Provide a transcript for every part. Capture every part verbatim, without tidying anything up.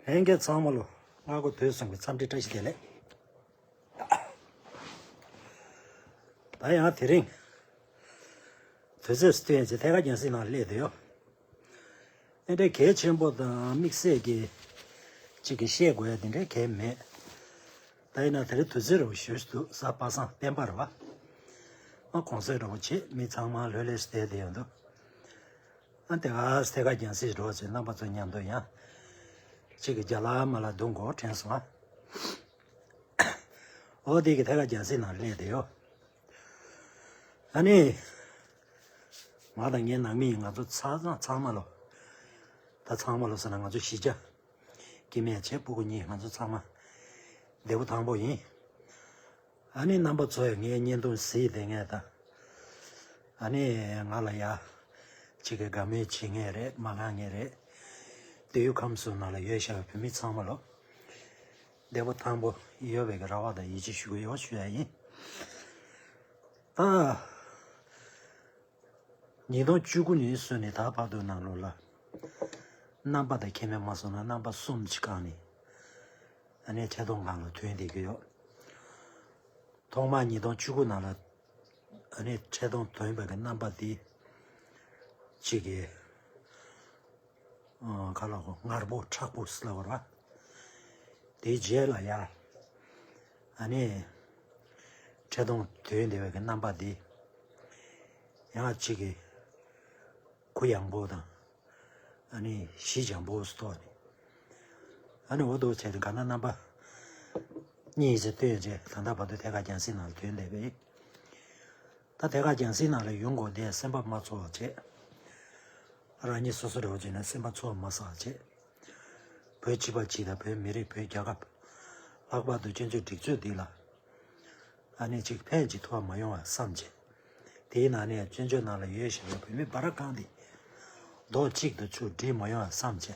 ལྷན་རྒྱས་ཚང་མ་ལོ། སྔ་དགོང་དུས་གསུམ་གྱི་འཚམས་འདྲི་བཀྲ་ཤིས་བདེ་ལེགས། ད་ཡང་དེ་རིང་། དུས་ཚོད་སུ་ཐོན་ཚེ་ཐད་ཀར་རྒྱང་སྲིང་ནང་སླེབས་བསྡད་ཡོད། ཨེ་འདྲའི་གལ་ཆེན་པོ་དང་དམིགས་བསལ་གྱི་གཅིག་གི་བཤད་དགོས་ཡ་དེ་འདྲའི་གལ་མེད། ད་ཡིན་ན་དེ་རིང་དུས་ཚོད་རུ་ཞུས་འདུག་གཟའ་པ་སངས་སྤེན་པ་རེད་བ། ཨ་གུང་སེང་འདྲ་པོ་བྱེད། མི་ཚང་མ་ལྷོད་ལྷོད་བསྡད་བསྡད་ཡོད་འདུག་ཨ་དེ་ག་ཐད་ཀར་རྒྱང་སྲིང་འགྲོ་བ་ཚོས་རྣམ་པ་ཚོ་མཉམ་དུ་ཡང་གཅིག་གི་རྒྱ་ལ་མ་ལ་རྡུང་དགོས་དྲན་སོང་ཨ། འོ་དེ་གི་ཐད་ཀར་རྒྱང་སྲིང་ནང་སླེབས་བསྡད་ཡོད། ཨ་ནི། ང་དང་ངའི་ནང་མི་ཡིན་ང་ཚོ་ཚང་ཚང་མ་ལོ། ད་ཚང་མ་ལོ་ཟེར་ན་ང་ཚོ་གཞིས་ཆགས། སྐྱེ་དམན་བྱས་སྤུ་གུ་གཉིས་ང་ཚོ་ཚང་མ། བདེ་པོ་ཐང་པོ་ཡིན། ཨ་ནི་རྣམ་པ་ཚོ་ཡང་ངའི་བརྙན་ཐུང་གཟིགས་བསྡད་མཁན་དང་། ཨ་ནི་ང་ལ་ཡ། གཅིག་གི་དགའ་མོས་བྱེད་མཁན་རེད་མ་དགའ་མཁན་རེད། སྟོད་ཡུལ་ཁམས་གསུམ་ནང་ལ་ཡོད་བཞག་པའི་བོད་མི་ཚང་མ་ལོ། བདེ་པོ་ཐང་པོ་ཡོད་པའི་གི་རེ་བ་དང་ཡིད་ཆེས་ཞུ་གི་ཡོད་ཞུ་ཡ་ཡིན། ད། ཉིས་སྟོང་བཅུ་དགུ་ནས་བཟུང་ནས་ད་བར་དུ་ནང་ལོགས་ལ། རྣམ་པ་དང་ཁྱད་མེད་མ་སོང་ན་རྣམ་པ་གསུམ་གྱི་སྒང་ནས། ཨ་ནི་འཕྲལ་སྡོམ་སྒང་ལ་ཐོན་བསྡད་ཀྱི་ཡོད། ཐོག་མར་ཉིས་སྟོང་བཅུ་དགུ་ནང་ལ། ཨ་ནི་འཕྲལ་སྡོམ་ཐོན་པའི་གི་རྣམ་པ་འདི། གཅིག་གི་ཨ་ག་ལ་གོ་ངར་པོ་མཁྲེགས་པོ་ཟེར་ལབ་པ་རེད་བ། དེའི་རྗེས་ལ་ཡ། ཨ་ནི། འཕྲལ་སྡོམ་དོན་བདེ་བའི་གི་རྣམ་པ་འདི། ཡང་གཅིག་གི་གུ་ཡངས་པོ་དང་། ཨ་ནི་གཞི་འཇམ་པོ་སོགས་ནི། ཨ་ནི་འོ་དོ་བྱས་ཏེ་ག་ན་རྣམ་པ་གཉིས་ཙམ་བཏོན་རྗེས་ད་ལྟ་བར་དུ་ཐད་ཀར་རྒྱང་སྲིང་ནང་ལ་ཐོན་བསྡད་པས། ད་ཐད་ཀར་རྒྱང་སྲིང་ནང་ལ་ཡོང་དགོས་དེ་སེམས་པ་མ་ཚོར་བ་བྱས། རང་ཉིད་སོ་སོ་འདྲ་བོ་བྱས་ན་སེམས་པ་ཚོར་མ་ཟ་བ་བྱས། བོད་སྤྱི་པ་སྤྱི་དང་བོད་མི་རིགས་བོད་རྒྱལ་ཁབ། ལྷག་པར་དུ་སྤྱི་ཚོགས་སྒྲིག་འཛུགས་འདི་ལ། ཨ་ནི་གཅིག་ཕན་ཅིག་ཐོགས་མ་ཡོང་བ་བསམ་བྱས། དེའི་ནང་ནས་སྤྱི་ཚོགས་ནང་ལ་ཡོད་བཞིན་པའི་བོད་མི་འབའ་ར་གང་དེ། རྡོག་གཅིག་ཏུ་ཚུར་སྒྲིལ་མ་ཡོང་བ་བསམ་བྱས།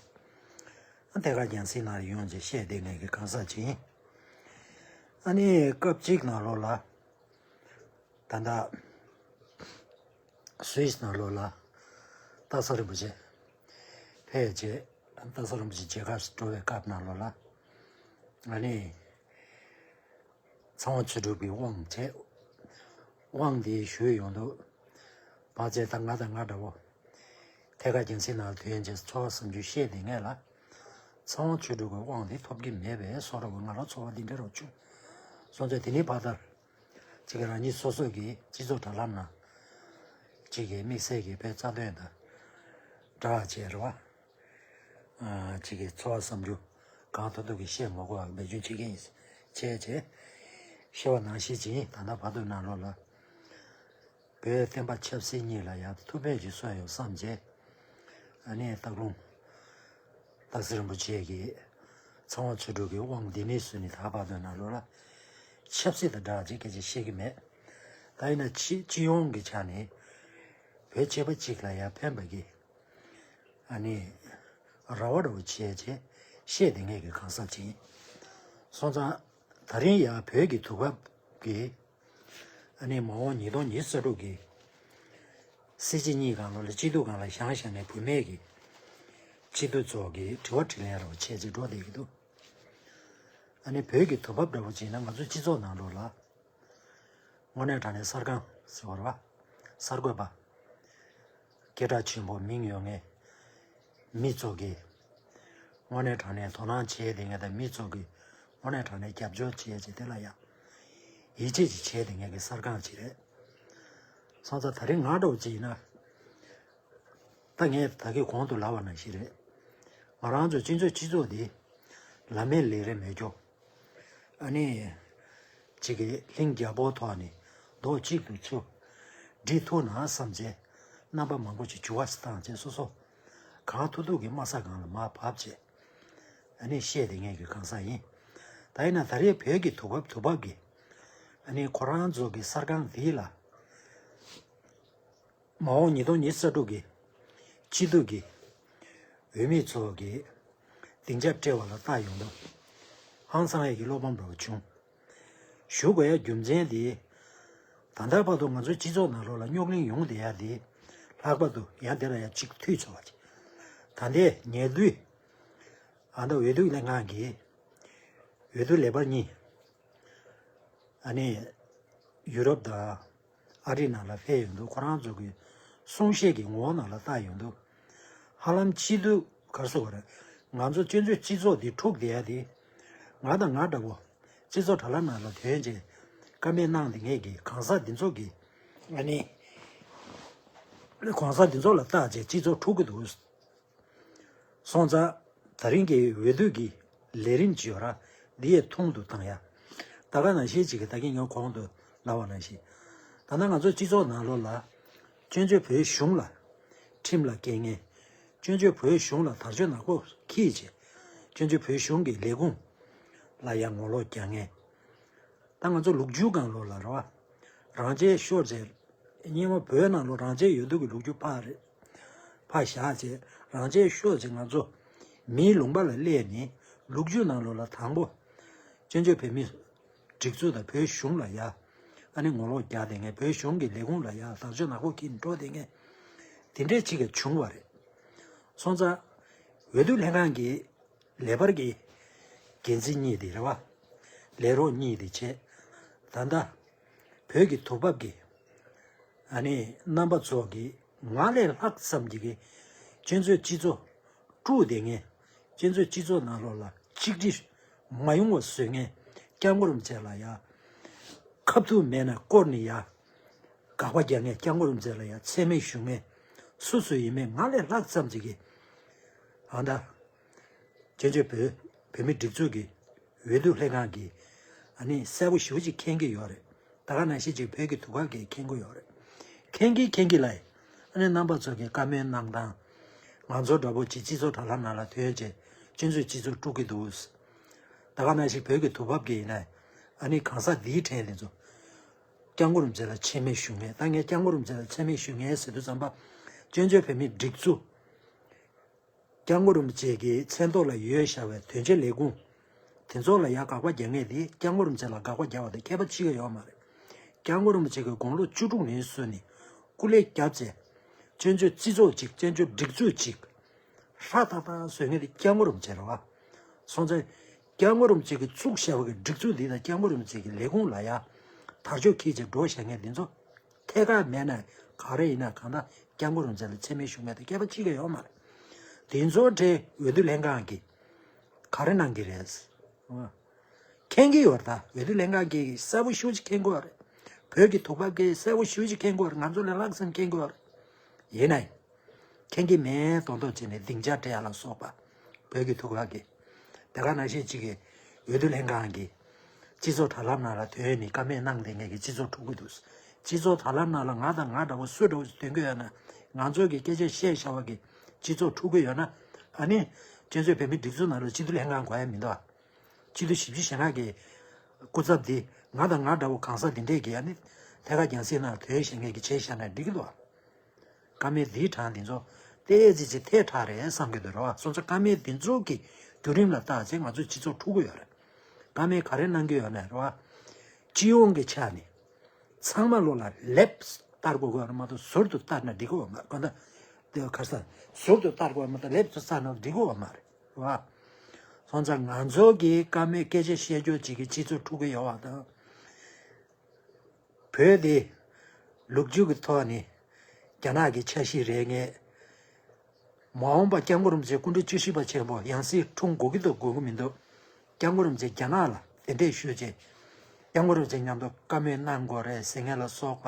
ཨ་ཐད་ཀར་རྒྱང་སྲིང་ནང་ལ་ཡོང་བྱས་བཤད་བསྡད་མཁན་གྱི་གང་ཟག་ཅིག་ཡིན། ཨ་ནི་སྐབས་གཅིག་ནང་ལོགས་ལ། ད་ལྟ་སུད་སི་ནང་ལོགས་ལ་སྟག་ཚང་རིན་པོ་ཆེ་ཕེབས་རྗེས། སྟག་ཚང་རིན་པོ་ཆེ་མཇལ་ཁ་འགྲོ་བའི་སྐབས་ནང་ལོགས་ལ། ཨ་ནི་ཚངས་དབྱངས་ཆོས་གྲུབ་ཀྱི་དབང་བྱས། དབང་འདི་ཞུས་ཡོང་དུས། བར་ཆད་ད་ང་དང་ང་འདྲ་བོ། ཐད་ཀར་རྒྱང་སྲིང་ནང་ལ་ཐོན་རྗེས་ཚོར་བ་བསམ་ཚུལ་བཤད་བསྡད་མཁན་ལ། ཚངས་དབྱངས་ཆོས་གྲུབ་ཀྱི་དབང་འདི་ཐོབ་ཀྱི་མེད་པས་བཟོ་འདྲ་བོ་ང་རང་ཚོར་བ་འདི་འདྲ་རུ་བྱུང་། སོང་ཙང་དེ་ནི་བར་ལྟར། གཅིག་གི་རང་ཉིད་སོ་སོ་གི་སྤྱི་ཚོགས་དྲ་ལམ་ན། གཅིག་གི་དམིགས་བསལ་གྱི་བོད་རྩ་དོན་དང་། འདྲ་བ་བྱས་རེད་བ། ཨ་གཅིག་གི་ཚོར་བ་བསམ་ཚུལ་གང་ཐུབ་ཐུབ་ཀྱིས་བཤད་མ་དགོས་པ་འབད་བརྩོན་བྱེད་ཀྱི་ཡིན། བྱས་བྱས། བཤད་པ་ནང་བཞིན་བྱེད་ཡིན་ད་ལྟ་བར་དུ་ནང་ལོགས་ལ། བོད་བསྟན་པ་ཆབ་སྲིད་གཉིས་ལ་ཡང་ཐུགས་ཕན་ཅིག་གསོས་ཡོད་བསམ་བྱས། ཨ་ནི་སྟག་ལུང་། སྟག་གཟིག་རིན་པོ་ཆེ་གིས་ཚངས་དབྱངས་ཆོས་གྲུབ་ཀྱི་དབང་འདི་ནས་བཟུང་ནས་ད་བར་དུ་ནང་ལོགས་ལ་ཆབ་སྲིད་དང་སྦྲགས་ཅིག་སྐད་ཆ་བཤད་ཀྱི་མེད། ད་ཡིན་ན་སྤྱི་སྤྱི་ཡོངས་ཀྱི་ཆ་ནས་བོད་སྤྱི་པ་གཅིག་ལ་ཡང་ཕན་པ་གི་ཨ་ནི་ར་བ་ར་བ་བྱས་བྱས་བཤད་བསྡད་མཁན་གྱི་གང་ཟག་ཅིག་ཡིན། སོང་ཙང་ད་རིང་ཡང་བོད་ཀྱི་དུས་བབ་ཀྱི་ཨ་ནི་མ་འོངས་ཉིས་སྟོང་ཉི་ཤུ་རྩ་དྲུག་གི་སྲིད་སྤྱི་གཉིས་སྒང་ལོགས་ལ་སྤྱི་འཐུས་སྒང་ལ་བཞེངས་བཞེངས་ནས་བུད་མེད་ཀྱི་སྤྱི་འཐུས་ཚོ་གི་དྲི་བ་དྲིས་ལན་རོགས་བྱས་རྗེས་འགྲོ་བསྡད་ཀྱི་འདུག་ཨ་ནི་བོད་ཀྱི་དུས་བབ་འདྲ་བོ་བྱས་ན་ང་ཚོ་སྤྱི་ཚོགས་ནང་ལོགས་ལ་དངོས་གནས་དྲང་གནས་གསར་ཁང་ཟེར་བ་རེད་བ། གསར་འགོད་པ། སྐད་གྲགས་ཆེན་པོ་མིང་ཡོད་མཁན་མི་ཚོ་གིས་དངོས་གནས་དྲང་གནས་དོ་སྣང་བྱས་བསྡད་མཁན་དང་མི་ཚོ་གིས་དངོས་གནས་དྲང་གནས་རྒྱབ་སྐྱོར་བྱས་བྱས་དེ་ལ་ཡང་ཡིད་ཆེས་ཅིག་བྱས་བསྡད་མཁན་གྱི་གསར་ཁང་ཅིག་རེད། སོང་ཙང་ད་རིང་ང་འདྲ་བོ་ཅིག་ཡིན་ན་ད་ངས་ད་གིན་གོང་དུ་ལབ་པ་ནང་བཞིན་རེད། ང་རང་ཚོ་སྤྱི་ཚོགས་སྤྱི་ཚོགས་འདི་ལམ་མེད་ལས་རེད་མེད་རྒྱུ། ཨ་ནི། གཅིག་གིས་ལྷིང་རྒྱལ་པོ་ཐོག་ནས་རྡོག་གཅིག་ཏུ་ཚུར་སྒྲིལ་ཐུབ་ན་བསམ་བྱས་རྣམ་པ་མང་པོ་ཅིག་འགྱུར་བ་ཞིག་བཏང་བྱས་སོ་སོ་གང་ཐུབ་ཐུབ་ཀྱིས་དམའ་ས་སྒང་ལ་མར་བབས་བྱས་ཨ་ནི་བཤད་བསྡད་མཁན་གྱི་གང་ཟག་ཡིན། ད་ཡིན་ན་ད་རེས་བོད་ཀྱི་དུས་བབ་དུས་བབ་ཀྱི་ཨ་ནི་ཁོ་རང་ཚོ་གི་གསར་ཁང་འདི་ལ། མ་འོངས་ཉིས་སྟོང་ཉི་ཤུ་རྩ་དྲུག་གི་སྤྱི་འཐུས་ཀྱི་འོས་མི་ཚོ་གི་སྡིངས་ཆ་སྤྲད་པ་ལ་བལྟ་ཡོང་དུས་ཧང་སང་ཡས་ཀྱི་བློ་ཕམ་འདྲ་བོ་བྱུང་། ཞུ་དགོས་ཡ་རྒྱུ་མཚན་དེ་ད་ལྟ་བར་དུ་ང་ཚོའི་སྤྱི་ཚོགས་ནང་ལོགས་ལ་རྙོག་གླེང་ཡོང་བསྡད་ཡ་དེ་ལྷག་པར་དུ་ཡང་དེ་ལ་ཡ་གཅིག་འཐུས་ཚོགས་པ་ཅིག་ད་ལྟའི་ཉེ་དུས་ ཨ་ད་འོས་བསྡུ་ལྷན་ཁང་གིས་འོས་བསྡུ་ལས་པར་གཉིས་ཨ་ནི་ཡུ་རོབ་དང་ཨ་རི་ནང་ལ་ཕེབས་ཡོང་དུས་ཁོ་རང་ཚོ་གི་གསུང་བཤད་ཀྱི་ངོ་བོ་ནང་ལ་བལྟ་ཡོང་དུས། ཧ་ལམ་སྤྱི་འཐུས་ག་རེ་ཟེར་དགོས་རེད། ང་ཚོ་སྤྱི་འཐུས་སྤྱི་ཚོགས་འདི་འཁྲུག་བསྡད་ཡ་དེ། ང་དང་ང་འདྲ་བོ་སྤྱི་ཚོགས་དྲ་ལམ་ནང་ལ་ཐོན་བྱས་བཀའ་མོལ་གནང་བསྡད་མཁན་གྱི་གང་ཟག་འདི་ཚོ་གི་ཨ་ནི་གང་ཟག་འདི་ཚོ་ལ་བལྟ་བྱས་སྤྱི་ཚོགས་འཁྲུག་གི་འདུག་སོང་ཙང་། ད་རིང་གི་འོས་བསྡུ་གི་ལས་རིམ་ཅིག་ཡོད་ར། འདི་ཡས་ཐུང་དུ་བཏང་ཡ། ད་ག་ནང་བཞིན་ཅིག་གི་ད་གིན་ངས་གོང་དུ་ལབ་པ་ནང་བཞིན། ད་ལྟ་ང་ཚོ་སྤྱི་ཚོགས་ནང་ལོགས་ལ། སྤྱི་འཐུས་བོད་གཞུང་ལ་ཁྲིམས་ལ་འགལ་མཁན། སྤྱི་འཐུས་བོད་གཞུང་ལ་དར་ལྕོག་ནག་པོ་འཁྱེར་བྱས། སྤྱི་འཐུས་བོད་གཞུང་གི་ལས་ཁུངས་ལ་ཡང་ངོ་ལོག་རྒྱག་མཁན། ད་ང་ཚོ་ལོ་རྒྱུས་སྒང་ལོགས་ལ་རེད་བ། རང་ཆས་ཤོར་བྱས། སྔོན་མ་བོད་ནང་ལོགས་རང་ཆས་ཡོད་དུས་ཀྱི་ལོ་རྒྱུས་ཕར་རེད། ཕར་བཞག་བྱས་རང་ཆས་ཤོར་བྱས་ང་ཚོ་མིའི་ལུང་པ་ལ་སླེབས་ནས་ལོ་རྒྱུས་ནང་ལོགས་ལ་དང་པོ། བཙན་བྱོལ་བོད་མིའི་སྒྲིག་འཛུགས་དང་བོད་གཞུང་ལ་ཡ། ཨ་ནི་ངོ་ལོག་རྒྱག་བསྡད་མཁན། བོད་གཞུང་གི་ལས་ཁུངས་ལ་ཡ་དར་ལྕོག་ནག་པོ་འཁྱེར་འགྲོ་བསྡད་མཁན། དེ་འདྲས་ཅིག་ག་བྱུང་བ་རེད། སོང་ཙང་། འོས་བསྡུ་ལྷན་ཁང་གི་ལས་པར་གྱི་འགན་འཛིན་གཉིས་དེ་རེད་བ། ལས་རོགས་གཉིས་དེ་བྱས། ད་ལྟ་བོད་ཀྱི་དུས་བབ་ཀྱི་ཨ་ནི་རྣམ་པ་ཚོ་གི་ང་ལས་ལྷག་ཙམ་གྱི་གི་སྤྱི་ཚོགས་སྤྱི་ཚོགས་དཀྲུགས་བསྡད་མཁན། སྤྱི་ཚོགས་སྤྱི་ཚོགས་ནང་ལོགས་ལ་གཅིག་སྒྲིལ་མ་ཡོང་བ་བཟོ་མཁན། སྐྱབས་མགོན་རིན་པོ་ཆེ་ལ་ཡ་ཁ་ཐུག་མེད་ན་བསྐོར་ནས་ཡ་དགག་པ་རྒྱག་མཁན། སྐྱབས་མགོན་རིན་པོ་ཆེ་ལ་ཡ་མཚན་སྨད་ཞུ་མཁན་སུ་སུ་ཡིན་མིན་ང་ལས་ལྷག་ཙམ་ཅིག་གིས་ཨ་ད་བཙན་བྱོལ་བོད་བོད་མི་སྒྲིག་འཛུགས་ཀྱི་འོས་བསྡུ་ལྷན་ཁང་གིས་ཨ་ནི་གསལ་པོ་ཞེ་པོ་ཅིག་མཁྱེན་གྱི་ཡོད་རེད། ད་ག་ནང་བཞིན་ཅིག་བོད་ཀྱི་དུས་བབ་ཀྱིས་མཁྱེན་གྱི་ཡོད་རེད། མཁྱེན་གྱིན་མཁྱེན་གྱིན་ལ། ཨ་ནི་རྣམ་པ་ཚོ་གི་བཀའ་མོལ་གནང་སྟངས། ང་ཚོ་འདྲ་པོ་ཅིག་སྤྱི་ཚོགས་དྲ་ལམ་ནང་ལ་ཐོན་བྱས་སྤྱི་ཚོགས་སྤྱི་ཚོགས་དཀྲུག་གི་འདུག་ད་ག་ནང་བཞིན་བོད་ཀྱི་དུས་བབ་ཀྱི་ཡིན་ན། ཨ་ནི་གང་ཟག་འདིའི་གྲས་དེ་ཚོ། སྐྱབས་མགོན་རིན་པོ་ཆེ་ལ་མཚན་སྨད་ཞུ་མཁན། ད་ངས་སྐྱབས་མགོན་རིན་པོ་ཆེ་ལ་མཚན་སྨད་ཞུ་མཁན་ཟེར་དུས་ཙམ་པ། བཙན་བྱོལ་བོད་མིའི་སྒྲིག་འཛུགས། སྐྱབས་མགོན་རིན་པོ་ཆེ་གི་མཚན་ཐོག་ལ་ཡོད་བཞག་པའི་དོན་གཅོད་ལས་ཁུངས། དེ་ཚོ་ལ་ཡ་དགག་པ་རྒྱག་མཁན་དེ་སྐྱབས་མགོན་རིན་པོ་ཆེ་ལ་དགག་པ་རྒྱག་པ་དང་ཁྱད་པར་ཕྱེ་གི་ཡོད་མ་རེད། སྐྱབས་མགོན་རིན་པོ་ཆེ་གི་དགུང་ལོ་བཅུ་དྲུག་ནས་བཟུང་ནས་སྐུ་ལས་བརྒྱབ་བྱས། བཙན་བྱོལ་སྤྱི་ཚོགས་ཅིག་བཙན་བྱོལ་སྒྲིག་འཛུགས་ཅིག་ཧྲ་ཐག་ཐག་བཟོ་མཁན་དེ་སྐྱབས་མགོན་རིན་པོ་ཆེ་རེད་བ། སོང་ཙང་། སྐྱབས་མགོན་རིན་པོ་ཆེ་གིས་བཙུགས་བཞག་པ་གི་སྒྲིག་འཛུགས་འདི་དང་སྐྱབས་མགོན་རིན་པོ་ཆེ་གི་ལས་ཁུངས་ལ་ཡ་དར་ལྕོག་འཁྱེར་བྱས་འགྲོ་བཞག་མཁན་དེ་ཚོ། ཐད་ཀར་མེད་ན་ག་རེ་ཡིན་ན་གང་ལྟར་སྐྱབས་མགོན་རིན་པོ་ཆེ་ལ་མཚན་སྨད་ཞུ་མཁན་དང་ཁྱད་པར་ཕྱེ་གི་ཡོད་མ་རེད། དེ་ཚོའི་གྲས་འོས་བསྡུ་ལྷན་ཁང་གིས་ག་རེ་གནང་གི་རེད། མཁྱེན་གྱི་ཡོད་རེད། ད་འོས་བསྡུ་ལྷན་ཁང་གིས་གསལ་པོ་ཞེ་པོ་ཅིག་མཁྱེན་གྱི་ཡོད་རེད། བོད་ཀྱི་དུས་བབ་ཀྱིས་གསལ་པོ་ཞེ་པོ་ཅིག་མཁྱེན་གྱི་ཡོད་རེད། ང་ཚོ་ལས་ལྷག་ཙམ་མཁྱེན་གྱི་ཡོད་རེད། ཡིན་ནའི། མཁྱེན་གྱི་མེད་མདོག་མདོག་བྱས་ནས་སྡིངས་ཆ་སྤྲད་ཡ་ལ་སོགས་པ། བོད་ཀྱི་དུས་བབ་ཀྱིས། དེ་ག་ནང་བཞིན་གཅིག་གི་འོས་བསྡུ་ལྷན་ཁང་གིས་སྤྱི་ཚོགས་དྲ་ལམ་ནང་ལ་ཐོན་ནས་བཀའ་མོལ་གནང་བསྡད་མཁན་གྱི་སྤྱི་ཚོགས་འཁྲུག་གི་འདུག་སྤྱི་ཚོགས་དྲ་ལམ་ནང་ལ་ང་དང་ང་འདྲ་བོ་སུ་འདྲ་བོ་ཞིག་ཐོན་གྱི་ཡོད་ན། ང་ཚོ་གི་སྐད་ཆ་བཤད་བཞག་པ་གི་སྤྱི་ཚོགས་འཁྲུག་གི་ཡོད་ན། ཨ་ནི། བཙན་བྱོལ་བོད་མིའི་སྒྲིག་འཛུགས་ནང་ལ་སྤྱི་འཐུས་ལྷན་ཁང་དགོས་ཡ་མི་འདུག་ཨ། སྤྱི་འཐུས་བཞི་བཅུ་ཞེ་ལྔ་གི་སྐུ་ཚབ་འདི་ང་དང་ང་འདྲ་བོ་གང་ཟག་འདི་འདྲས་ཀྱིས་ཨ་ནི་ཐད་ཀར་རྒྱང་སྲིང་ནང་ཐོན་བཞག་མཁན་གྱིས་བྱས་བཞག་ན་འགྲིག་གི་འདུག་ཨ། བཀའ་མོལ་འདིའི་གྲངས་འདི་ཚོ་ཏོག་ཙམ་ཅིག་ཐལ་དྲགས་རེད་བསམ་གྱི་འདུག་རེད་བ། སོང་ཙང་བཀའ་མོལ་འདི་ཚོ་གི་བརྒྱུད་རིམ་ལ་བལྟས་ཚེ་ང་ཚོ་སྤྱི་ཚོགས་འཁྲུག་གི་ཡོད་རེད། བཀའ་མོལ་ག་རེ་གནང་གི་ཡོད་ན་རེད་བ། སྤྱི་ཡོངས་ཀྱི་ཆ་ནས་ཚང་མ་ལོ་ལ་ལེབ་ལྟར་དགོས་ཀྱི་ཡོད་རེད་མ་གཏོགས་ཟུར་དུ་ལྟར་ན་འགྲིག་གི་ཡོད་མ་རེད། གང་ལྟར་དེ་ག་ས་ཟུར་དུ་ལྟར་དགོས་མ་གཏོགས་ལེབ་ཏུ་ལྟར་ན་འགྲིག་གི་ཡོད་མ་རེད་བ། སོང་ཙང་ང་ཚོ་གི་བཀའ་མོལ་སྐད་ཆ་བཤད་རྒྱུ་ཅིག་གིས་སྤྱི་ཚོགས་འཁྲུག་གི་ཡོད་བ་དང་། བོད་དེ་ལོ་རྒྱུས་ཀྱི་ཐོག་ནས་རྒྱ་ནག་གི་ཆ་ཤས་རེད་ངེས། མ་འོངས་པ་སྐྱབས་མགོན་རིན་པོ་ཆེ་སྐུ་ཕྲེང་བཅུ་བཞི་པ་ཆེན་པོ་ཡང་སྲིད་འཁྲུངས་དགོས་ཀྱི་འདུག་དགོས་ཀྱི་མི་འདུག་སྐྱབས་མགོན་རིན་པོ་ཆེ་རྒྱ་ནག་ལ་གདན་འདྲེན་ཞུས་རྗེས། སྐྱབས་མགོན་རིན་པོ་ཆེ་མཉམ་དུ་བཀའ་མོལ་གནང་དགོས་རེད་ཟེར་མཁན་ལ་སོགས་པ།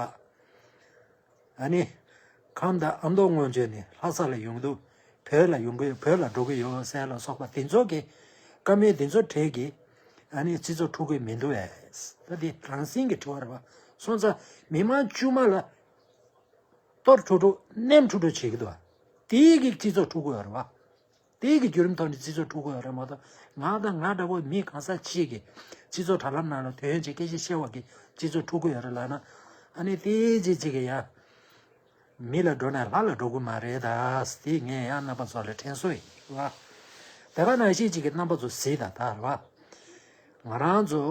ཨ་ནི། ཁམས་དང་ཨ་མདོ་སྔོན་བྱོན་ནས་ལྷ་ས་ལ་ཡོང་དུས་བོད་ལ་ཡོང་གི་བོད་ལ་འགྲོ་གི་ཡོད་ཟེར་ལ་སོགས་པ་དེ་ཚོ་གི་བཀའ་མོལ་དེ་ཚོ་གྲས་ཀྱིས་ཨ་ནི་སྤྱི་ཚོགས་འཁྲུག་གི་མི་འདུག་ཨེ། ད་དེ་རང་བཞིན་གྱི་དྲི་བ་རེད་བ། སོང་ཙང་མི་མང་དཀྱུས་མ་ལ་གཏོར་འཁྲུག་འཁྲུག་ནེམ་འཁྲུག་འཁྲུག་བྱེད་ཀྱི་འདུག་བ། དེ་གི་སྤྱི་ཚོགས་འཁྲུག་གི་ཡོད་རེད་བ། དེ་གི་བརྒྱུད་རིམ་ཐོག་ནས་སྤྱི་ཚོགས་འཁྲུག་གི་ཡོད་རེད་མ་གཏོགས་ང་དང་ང་འདྲ་བོ་མི་གང་ཟག་གཅིག་གིས་སྤྱི་ཚོགས་དྲ་ལམ་ནང་ལ་ཐོན་བྱས་སྐད་ཆ་བཤད་པ་གིས་སྤྱི་ཚོགས་འཁྲུག་གི་ཡོད་རེད་ལབ་ན། ཨ་ནི་དེ་ཅིག་ཅིག་གིས་ཡ། མི་ལ་འགྲོ་ན་ལྷ་ལ་འགྲོ་གི་མ་རེད་ད། དེ་ངས་ཡང་རྣམ་པ་ཚོ་ལ་དྲན་གསོ་ཡིན་བ། དེ་ག་ནང་བཞིན་ཅིག་གི་རྣམ་པ་ཚོ་གཟིགས་དང་ད་རེད་བ། ང་རང་ཚོ་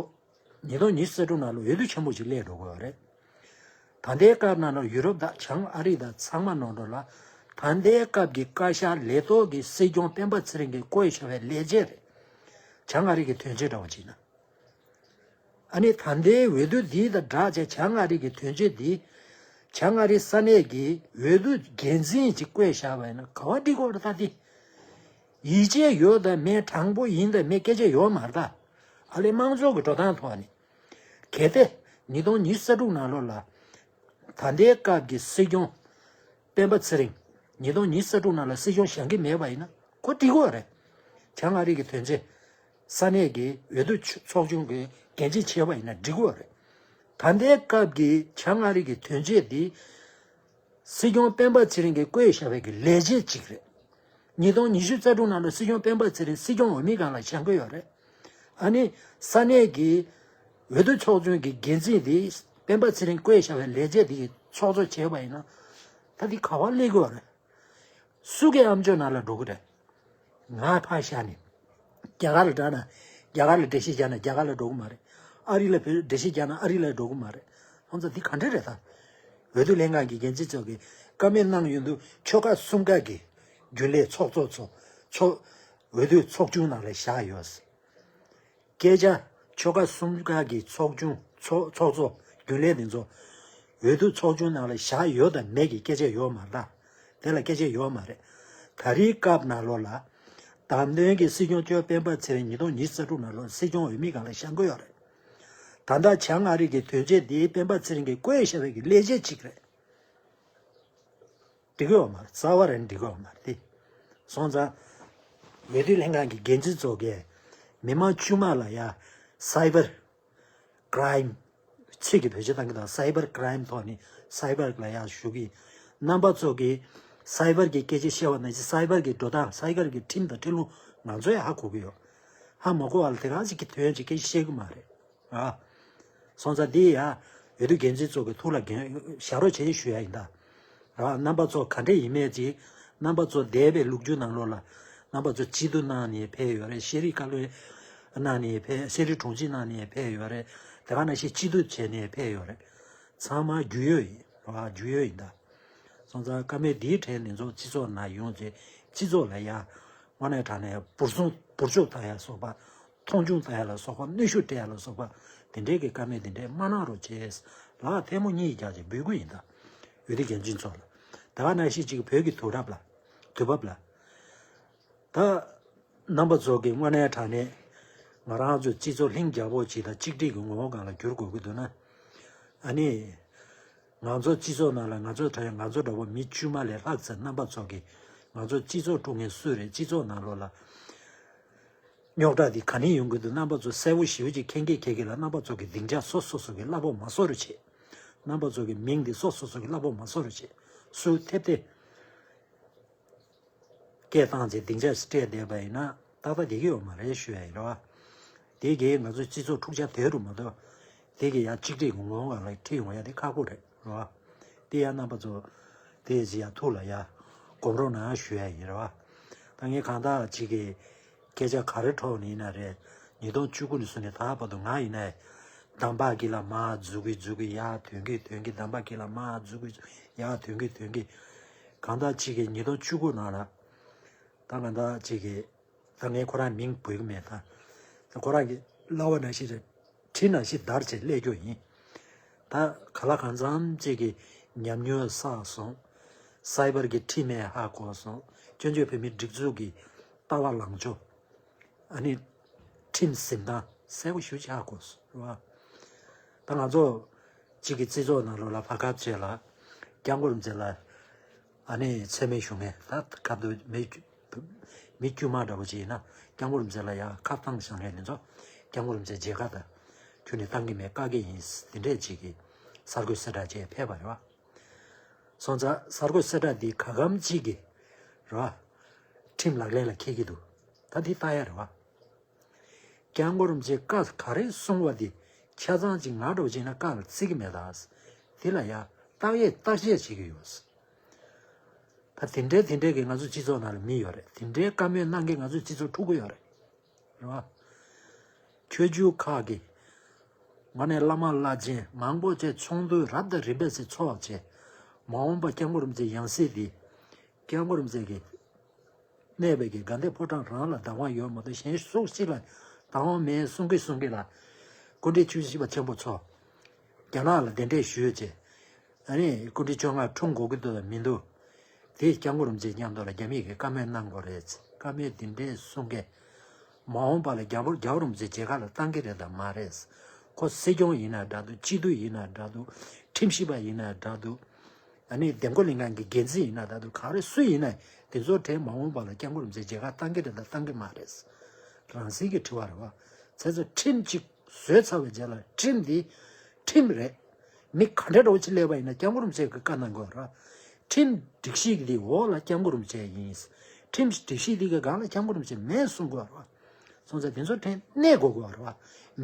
ཉིས་སྟོང་ཉི་ཤུ་རྩ་དྲུག་ནང་ལ་འོས་བསྡུ་ཆེན་པོ་ཅིག་སླེབས་འགྲོ་གི་ཡོད་རེད། ད་ལྟའི་སྐབས་ནང་ལ་ཡུ་རོབ་དང་བྱང་ཨ་རི་དང་ཚང་མ་ནང་འགྲོ་ལ་ ད་ལྟའི་སྐབས་ཀྱི་བཀའ་ཤག་ལས་ཐོག་གི་སྲིད་སྐྱོང་སྤེན་པ་ཚེ་རིང་གིས་བསྐོས་བཞག་པའི་ལས་བྱེད་རེད། བྱང་ཨ་རི་གི་དོན་གཅོད་འདྲ་བོ་ཅིག་ན། ཨ་ནི་ད་ལྟའི་འོས་བསྡུ་འདི་དང་སྦྲགས་བྱས་བྱང་ཨ་རི་གི་དོན་གཅོད་འདི། བྱང་ཨ་རི་ས་གནས་ཀྱི་འོས་བསྡུ་འགན་འཛིན་ཅིག་བསྐོས་བཞག་པ་ཡིན་ན་ག་བ་འགྲིག་གོ་རེད་ད་འདི། ཡིད་ཆེས་ཡོད་དང་མེད་དྲང་པོ་ཡིན་དང་མེད་སྐད་ཆ་ཡོད་མ་རེད་ད། ཨ་ལས་དམངས་གཙོ་གི་འགྲོ་སྟངས་ཐོག་ནས། གལ་ཏེ་ཉིས་སྟོང་ཉི་ཤུ་རྩ་དྲུག་ནང་ལོགས་ལ། ད་ལྟའི་སྐབས་ཀྱི་སྲིད་སྐྱོང་སྤེན་པ་ཚེ་རིང་། ཉིས་སྟོང་ཉི་ཤུ་རྩ་དྲུག་ནང་ལ་སྲིད་སྐྱོང་བཞེངས་ཀྱི་མེད་པ་ཡིན་ན་ཁོ་འགྲིག་གི་རེད། བྱང་ཨ་རི་གི་དོན་གཅོད། ས་གནས་ཀྱི་འོས་བསྡུ་ཚོགས་ཆུང་གི་འགན་འཛིན་བྱས་པ་ཡིན་ན་འགྲིག་གི་རེད། ད་ལྟའི་སྐབས་ཀྱི་བྱང་ཨ་རི་གི་དོན་གཅོད་འདི། སྲིད་སྐྱོང་སྤེན་པ་ཚེ་རིང་གིས་བསྐོས་བཞག་པའི་གི་ལས་བྱེད་ཅིག་རེད། ཉིས་སྟོང་ཉི་ཤུ་རྩ་དྲུག་ནང་ལ་སྲིད་སྐྱོང་སྤེན་པ་ཚེ་རིང་སྲིད་སྐྱོང་འོས་མི་སྒང་ལ་བཞེངས་ཀྱི་ཡོད་རེད། ཨ་ནི་ས་གནས་ཀྱི་འོས་བསྡུ་ཚོགས་ཆུང་གི་འགན་འཛིན་དེ་སྤེན་པ་ཚེ་རིང་བསྐོས་བཞག་པའི་ལས་བྱེད་དེ་གི་ཚོགས་གཙོ་བྱས་པ་ཡིན་ན། ད་དེ་ག་བ་སླེབས་ཀྱི་ཡོད་རེད། སུ་གི་ཨམ་ཅོག་ནང་ལ་འགྲོ་གི་རེད། ང་ཕར་བཞག་ནས། རྒྱ་གར་ལ་འགྲོ་ན། རྒྱ་གར་ལ་འགྲེལ་བཤད་རྒྱག་ན་རྒྱ་གར་ལ་འགྲོ་གི་མ་རེད། ཨ་རི་ལ་འགྲེལ་བཤད་རྒྱག་ན་ཨ་རི་ལ་འགྲོ་གི་མ་རེད། ཁོང་ཚོ་འདི་ག་འདྲ་རེད་ད། འོས་བསྡུ་ལྷན་ཁང་གི་འགན་འཛིན་ཚོ་གིས་བཀའ་མོལ་གནང་ཡོང་དུས་ཆོལ་ཁ་གསུམ་ཀ་གི་རྒྱུན་ལས་ཚོགས་གཙོ་ཚོ་ཚོ་འོས་བསྡུ་ཚོགས་ཆུང་ནང་ལ་བཞག་ཡོད། སྐད་ཆ། ཆོལ་ཁ་གསུམ་ཀ་གི་ཚོགས་ཆུང་ཚོགས་ཚོགས་གཙོ་རྒྱུན་ལས་དེ་ཚོ་འོས་བསྡུ་ཚོགས་ཆུང་ནང་ལ་བཞག་ཡོད་དང་མེད་ཀྱི་སྐད་ཆ་ཡོད་མ་རེད་ད། དེ་ལ་སྐད་ཆ་ཡོད་མ་རེད། ད་རེས་སྐབས་ནང་ལོགས་ལ། བདམས་ཐོན་གྱི་སྲིད་སྐྱོང་མཆོག་སྤེན་པ་ཚེ་རིང་ཉིས་སྟོང་ཉི་ཤུ་རྩ་དྲུག་ནང་ལོགས་སྲིད་སྐྱོང་འོས་མི་སྒང་ལ་བཞེངས་ཀྱི་ཡོད་རེད། ད་ལྟ་བྱང་ཨ་རི་གི་དོན་གཅོད་དེ་སྤེན་པ་ཚེ་རིང་གིས་བསྐོས་བཞག་པའི་གི་ལས་བྱེད་ཅིག་རེད། འགྲིག་གི་ཡོད་མ་རེད། རྩ་བ་རང་འགྲིག་གི་ཡོད་མ་རེད་དེ། སོང་ཙང་། འོས་བསྡུ་ལྷན་ཁང་གི་འགན་འཛིན་ཚོ་གིས་མི་མང་དཀྱུས་མ་ལ་ཡ་cyber crime ཚིག་གི་བེད་སྤྱོད་བཏང་གི་དང་cyber crime ཐོག་ནས་cyber ལ་ཡ་ཞུ་གི། རྣམ་པ་ཚོ་གིས་cyber གི་སྐད་ཆ་བཤད་པ་ནང་བཞིན་cyber གི་འགྲོ་སྟངས་cyber གི་ཁྲིམས་དང་ཁྲིམས་ལུགས་ང་ཚོས་ཧ་གོ་གི་ཡོད། ཧ་མ་གོ་བ་ལ་དེ་ག་ཅིག་གི་དོན་ཅིག་སྐད་ཆ་བཤད་གི་མ་རེད། ཨ། སོང་ཙང་འདི་ཡ། འོས་བསྡུ་འགན་འཛིན་ཚོ་གི་ཐུགས་ལ་འགན་བཞག་རོགས་བྱེད་ཞུ་ཡ་ཡིན་ད། ར་རྣམ་པ་ཚོ་ག་འདྲ་ཡིན་མེད་ཅིག་རྣམ་པ་ཚོ་འདས་པའི་ལོ་རྒྱུས་ནང་ལོགས་ལ། རྣམ་པ་ཚོ་སྐྱིད་སྡུག་གནང་ནས་ཕེབས་ཡོད་རེད། ཤེས་རིག་བཀའ་བློན་གནང་ནས་ཕེབས། ཤེས་རིག་དྲུང་ཆེ་གནང་ནས་ཕེབས་ཡོད་རེད། དེ་ག་ནང་བཞིན་སྐྱིད་སྡུག་བྱས་ནས་ཕེབས་ཡོད་རེད། ཚང་མ་རྒྱུས་ཡོད་ཡིན་ར་རྒྱུས་ཡོད་ཡིན་ད། སོང་ཙང་བཀའ་མོལ་འདིའི་གྲས་འདི་ཚོ་སྤྱི་ཚོགས་ནང་ཡོང་རྗེས་སྤྱི་ཚོགས་ལ་ཡ། དངོས་གནས་དྲང་གནས་འབུར་སོང་འབུར་ཕྱུག་བཏང་ཡ་སོགས་པ། མཐོང་ཆུང་བཏང་ཡ་ལ་སོགས་པ་གནོན་ཤུགས་སྤྲད་ཡ་ལ་སོགས་པ། དེ་འདྲའི་གི་བཀའ་མོལ་དེ་འདྲའི་མ་གནང་རོགས་བྱས། ལག་ཐལ་མོ་གཉིས་རྒྱག་ཅིག་འབུལ་གི་ཡིན་ད། འོས་བསྡུ་འགན་འཛིན་ཚོ་ལ། ད་ག་ནང་བཞིན་ཅིག་བོད་ཀྱི་དུས་རབས་ལ། དུས་བབ་ལ། ད། རྣམ་པ་ཚོ་གི་དངོས་གནས་དྲང་གནས། ང་རང་ཚོ་སྤྱི་ཚོགས་ལྷིང་འཇགས་པོ་ཅིག་དང་གཅིག་སྒྲིལ་གྱི་ངོ་བོ་སྒང་ལ་བསྒྱུར་དགོས་ཀྱི་འདུག་ན། ཨ་ནི། ང་ཚོ་སྤྱི་ཚོགས་ནང་ལ་ང་ཚོ་དྲ་ཡང་ང་ཚོ་འདྲ་བོ་མི་དཀྱུས་མ་ལས་ལྷག་ཚེ་རྣམ་པ་ཚོ་གི་ང་ཚོ་སྤྱི་ཚོགས་དཀྲུག་མཁན་སུ་རེད། སྤྱི་ཚོགས་ནང་ལོགས་ལ་རྙོག་དྲ་འདི་ག་ནས་ཡོང་གི་འདུག་རྣམ་པ་ཚོ་གསལ་པོ་ཞེ་པོ་ཅིག་མཁྱེན་གྱི་མཁྱེན་གྱི་ལ། རྣམ་པ་ཚོ་གི་སྡིངས་ཆ་སོ་སོ་སོ་གི་གླ་ཕོགས་མ་གསོ་རུ་བྱེད། རྣམ་པ་ཚོ་གི་མིང་འདི་སོ་སོ་སོ་གི་གླ་ཕོགས་མ་གསོ་རུ་བྱེད། སུ་ཐེབས་ཏེ། སྐད་བཏང་ཚེ་སྡིངས་ཆ་སྤྲད་བསྡད་པ་ཡིན་ན་ཏག་ཏག་བསྡད་ཀྱི་ཡོད་མ་རེད་ཞུ་ཡ་ཡིན་རེད་བ། དེ་གིས་ང་ཚོའི་སྤྱི་ཚོགས་འཁྲུག་ཆ་དོད་རུ་མ་གཏོགས། དེ་གིས་ཡང་གཅིག་སྒྲིལ་ངོ་ངོ་ལ་ཁྲིད་ཡོང་ཡ་དེ་ཁག་པོ་རེད་རེད་བ། དེ་ཡང་རྣམ་པ་ཚོ་དེ་ཅི་ཡ་ཐུགས་ལ་ཡ་སྒོམ་རོགས་གནང་ཞུ་ཡ་ཡིན་རེད་བ། ད་ངས་གང་ལྟར་ཅིག་གི་སྐད་ཆ་ག་རེ་འཕྲོག་ནས་ཡིན་ན་རེད། ཉིས་སྟོང་བཅུ་དགུ་ནས་བཟུང་ནས་ད་བར་དུ་ང་ཡིན་ན་འདམ་བག་གི་ལ་མར་འཛུལ་གི་འཛུལ་གི་ཡར་ཐོན་གི་ཐོན་གི་འདམ་བག་གི་ལ་མར་འཛུལ་གི་འཛུལ་ཡར་ཐོན་གི་ཐོན་གི་གང་ལྟར་ཅིག་གི་ཉིས་སྟོང་བཅུ་དགུ་ནང་ལ། ད་གང་ལྟར་ཅིག་གི་ད་ངས་ཁོ་རང་མིང་འབོད་ཀྱི་མེད་ད། ད་ཁོ་རང་གི་ལབ་པ་ནང་བཞིན་རེད། གྲི་ནང་བཞིན་བརྡར་བྱས་སླེབས་རྒྱུ་ཡིན། ད་ག་ལ་གང་འཚམ་ཅིག་གི་ཉམས་མྱོང་བསགས་སོང་། སའི་བར་གྱི་ཁྲིམས་ཡང་ཧ་གོ་སོང་། བཙན་བྱོལ་བོད་མིའི་སྒྲིག་འཛུགས་ཀྱི་ལྟ་བ་ལངས་ཕྱོགས། ཨ་ནི། ཁྲིམས་འཛིན་སྟངས་གསལ་པོ་ཞེ་པོ་ཅིག་ཧ་གོ་སོང་རེད་བ། ད་ང་ཚོ་གཅིག་གི་སྤྱི་ཚོགས་ནང་ལོགས་ལ་བར་སྐབས་བཅས་ལ་སྐྱབས་མགོན་རིན་པོ་ཆེ་ལ་ཨ་ནི་མཚན་སྨད་ཞུ་མཁན་ད་སྐབས་དུ་མི་མི་དཀྱུས་མ་འདྲ་བོ་ཅིག་ཡིན་ན་སྐྱབས་མགོན་རིན་པོ་ཆེ་ལ་ཡ་ཁ་བཏང་བཞག་མཁན་དེ་ཚོ་སྐྱབས་མགོན་རིན་པོ་ཆེ་མཇལ་ཁ་དང་ཁྱོན་ནས་བཏང་གི་མེད་བཀག་གི་ཡིན་དེ་འདྲས་ཅིག་གི་གསར་འགོད་གསལ་བསྒྲགས་བྱས་ཕེབས་པ་རེད་བ། སོང་ཙང་གསར་འགོད་གསལ་བསྒྲགས་འདི་ག་གམ་གཅིག་གི་རེད་བ། ཁྲིམས་ལག་ལེན་ལ་འཁེལ་གྱི་འདུག་ད་འདི་ལྟ་ཡ་རེད་བ། སྐྱབས་མགོན་རིན་པོ་ཆེས་བཀའ་ག་རེ་གསུངས་པ་དེ་ཆ་ཚང་ཅིག་ང་འདྲ་བོ་བྱས་ན་བཀའ་ལ་བརྩི་གི་མེད་ད། དེ་ལ་ཡ་བརྟག་ཡས་བརྟག་དཔྱད་བྱེད་ཀྱི་ཡོད། ད་དེ་འདྲའི་དེ་འདྲའི་གི་ང་ཚོའི་སྤྱི་ཚོགས་ནང་ལ་མི་ཡོད་རེད། དེ་འདྲའི་བཀའ་མོལ་གནང་མཁན་ང་ཚོའི་སྤྱི་ཚོགས་འཁྲུག་གི་ཡོད་རེད། རེད་བ། ཆོས་བརྒྱུད་ཁག་གི་ངོས་ནས་བླ་མ་བླ་ཆེན་མང་པོ་བཅས་ཚོགས་འདུ་རབ་དང་རིམ་པ་ཞིག་ཚོགས་བྱས། མ་འོངས་པ་སྐྱབས་མགོན་རིན་པོ་ཆེའི་ཡང་སྲིད་དེ། སྐྱབས་མགོན་རིན་པོ་ཆེ་གི་གནས་པའི་གི་དགའ་ལྡན་ཕོ་བྲང་རང་ལ་བདག་དབང་ཡོད་མ་གཏོགས་གཞན་སུ་གཅིག་ལ་བདག་དབང་མེད་གསུང་གི་གསུང་གི་ལ། སྐུ་ཕྲེང་བཅུ་བཞི་པ་ཆེན་པོ་ཚོ། རྒྱ་ནག་ལ་གདན་འདྲེན་ཞུས་བྱས། ཨ་ནི་སྐུ་ཕྲེང་བཅོ་ལྔ་འཁྲུངས་དགོས་ཀྱི་འདུག་དང་མི་འདུག་དེ་སྐྱབས་མགོན་རིན་པོ་ཆེ་མཉམ་དུ་ལ་རྒྱ་མིས་ཀྱི་བཀའ་མོལ་གནང་དགོས་རེད། བཀའ་མོལ་འདི་འདྲའི་གསུང་མཁན། མ་འོངས་པ་ལ་རྒྱལ་པོ་རྒྱལ་བ་རིན་པོ་ཆེ་མཇལ་ཁ་ལ་བཏང་གི་རེད་དམ་མ་རེད། ཁོ་སྲིད་སྐྱོང་ཡིན་ན་འདྲ་འདུག་སྤྱི་འཐུས་ཡིན་ན་འདྲ་འདུག་ཁྲིམས་ཞིབ་པ་ཡིན་ན་འདྲ་འདུག་ཨ་ནི་འདེམས་བསྐོ་ལྷན་ཁང་གི་འགན་འཛིན་ཡིན་ན་འདྲ་འདུག་ག་རེ་སུ་ཡིན་ན་དེ་ཚོ་གྲས་མ་འོངས་པ་ལ་སྐྱབས་མགོན་རིན་པོ་ཆེ་མཇལ་ཁ་བཏང་གི་རེད་དམ་བཏང་གི་མ་རེད། རང་བཞིན་གྱི་དྲི་བ་རེད་བ། བྱས་ཙང་ཁྲིམས་གཅིག་བཟོས་ཚར་བའི་རྗེས་ལ་ཁྲིམས་འདི་ཁྲིམས་རེད། མི་ག་འདྲ་འདྲ་བོ་ཅིག་སླེབས་པ་ཡིན་ན་སྐྱབས་མགོན་རིན་པོ་ཆེ་གི་བཀའ་གནང་དགོས་ར། ཁྲིམས་སྒྲིག་གཞི་འདི་འོག་ལ་སྐྱབས་མགོན་རིན་པོ་ཆེ་ཡིན། ཁྲིམས་སྒྲིག་གཞི་འདི་གི་སྒང་ལ་སྐྱབས་མགོན་རིན་པོ་ཆེ་མེད་གསུང་དགོས་ར། སོང་ཙང་དེ་ཚོ་ཕྲན་གནས་དགོས་དགོས་ར།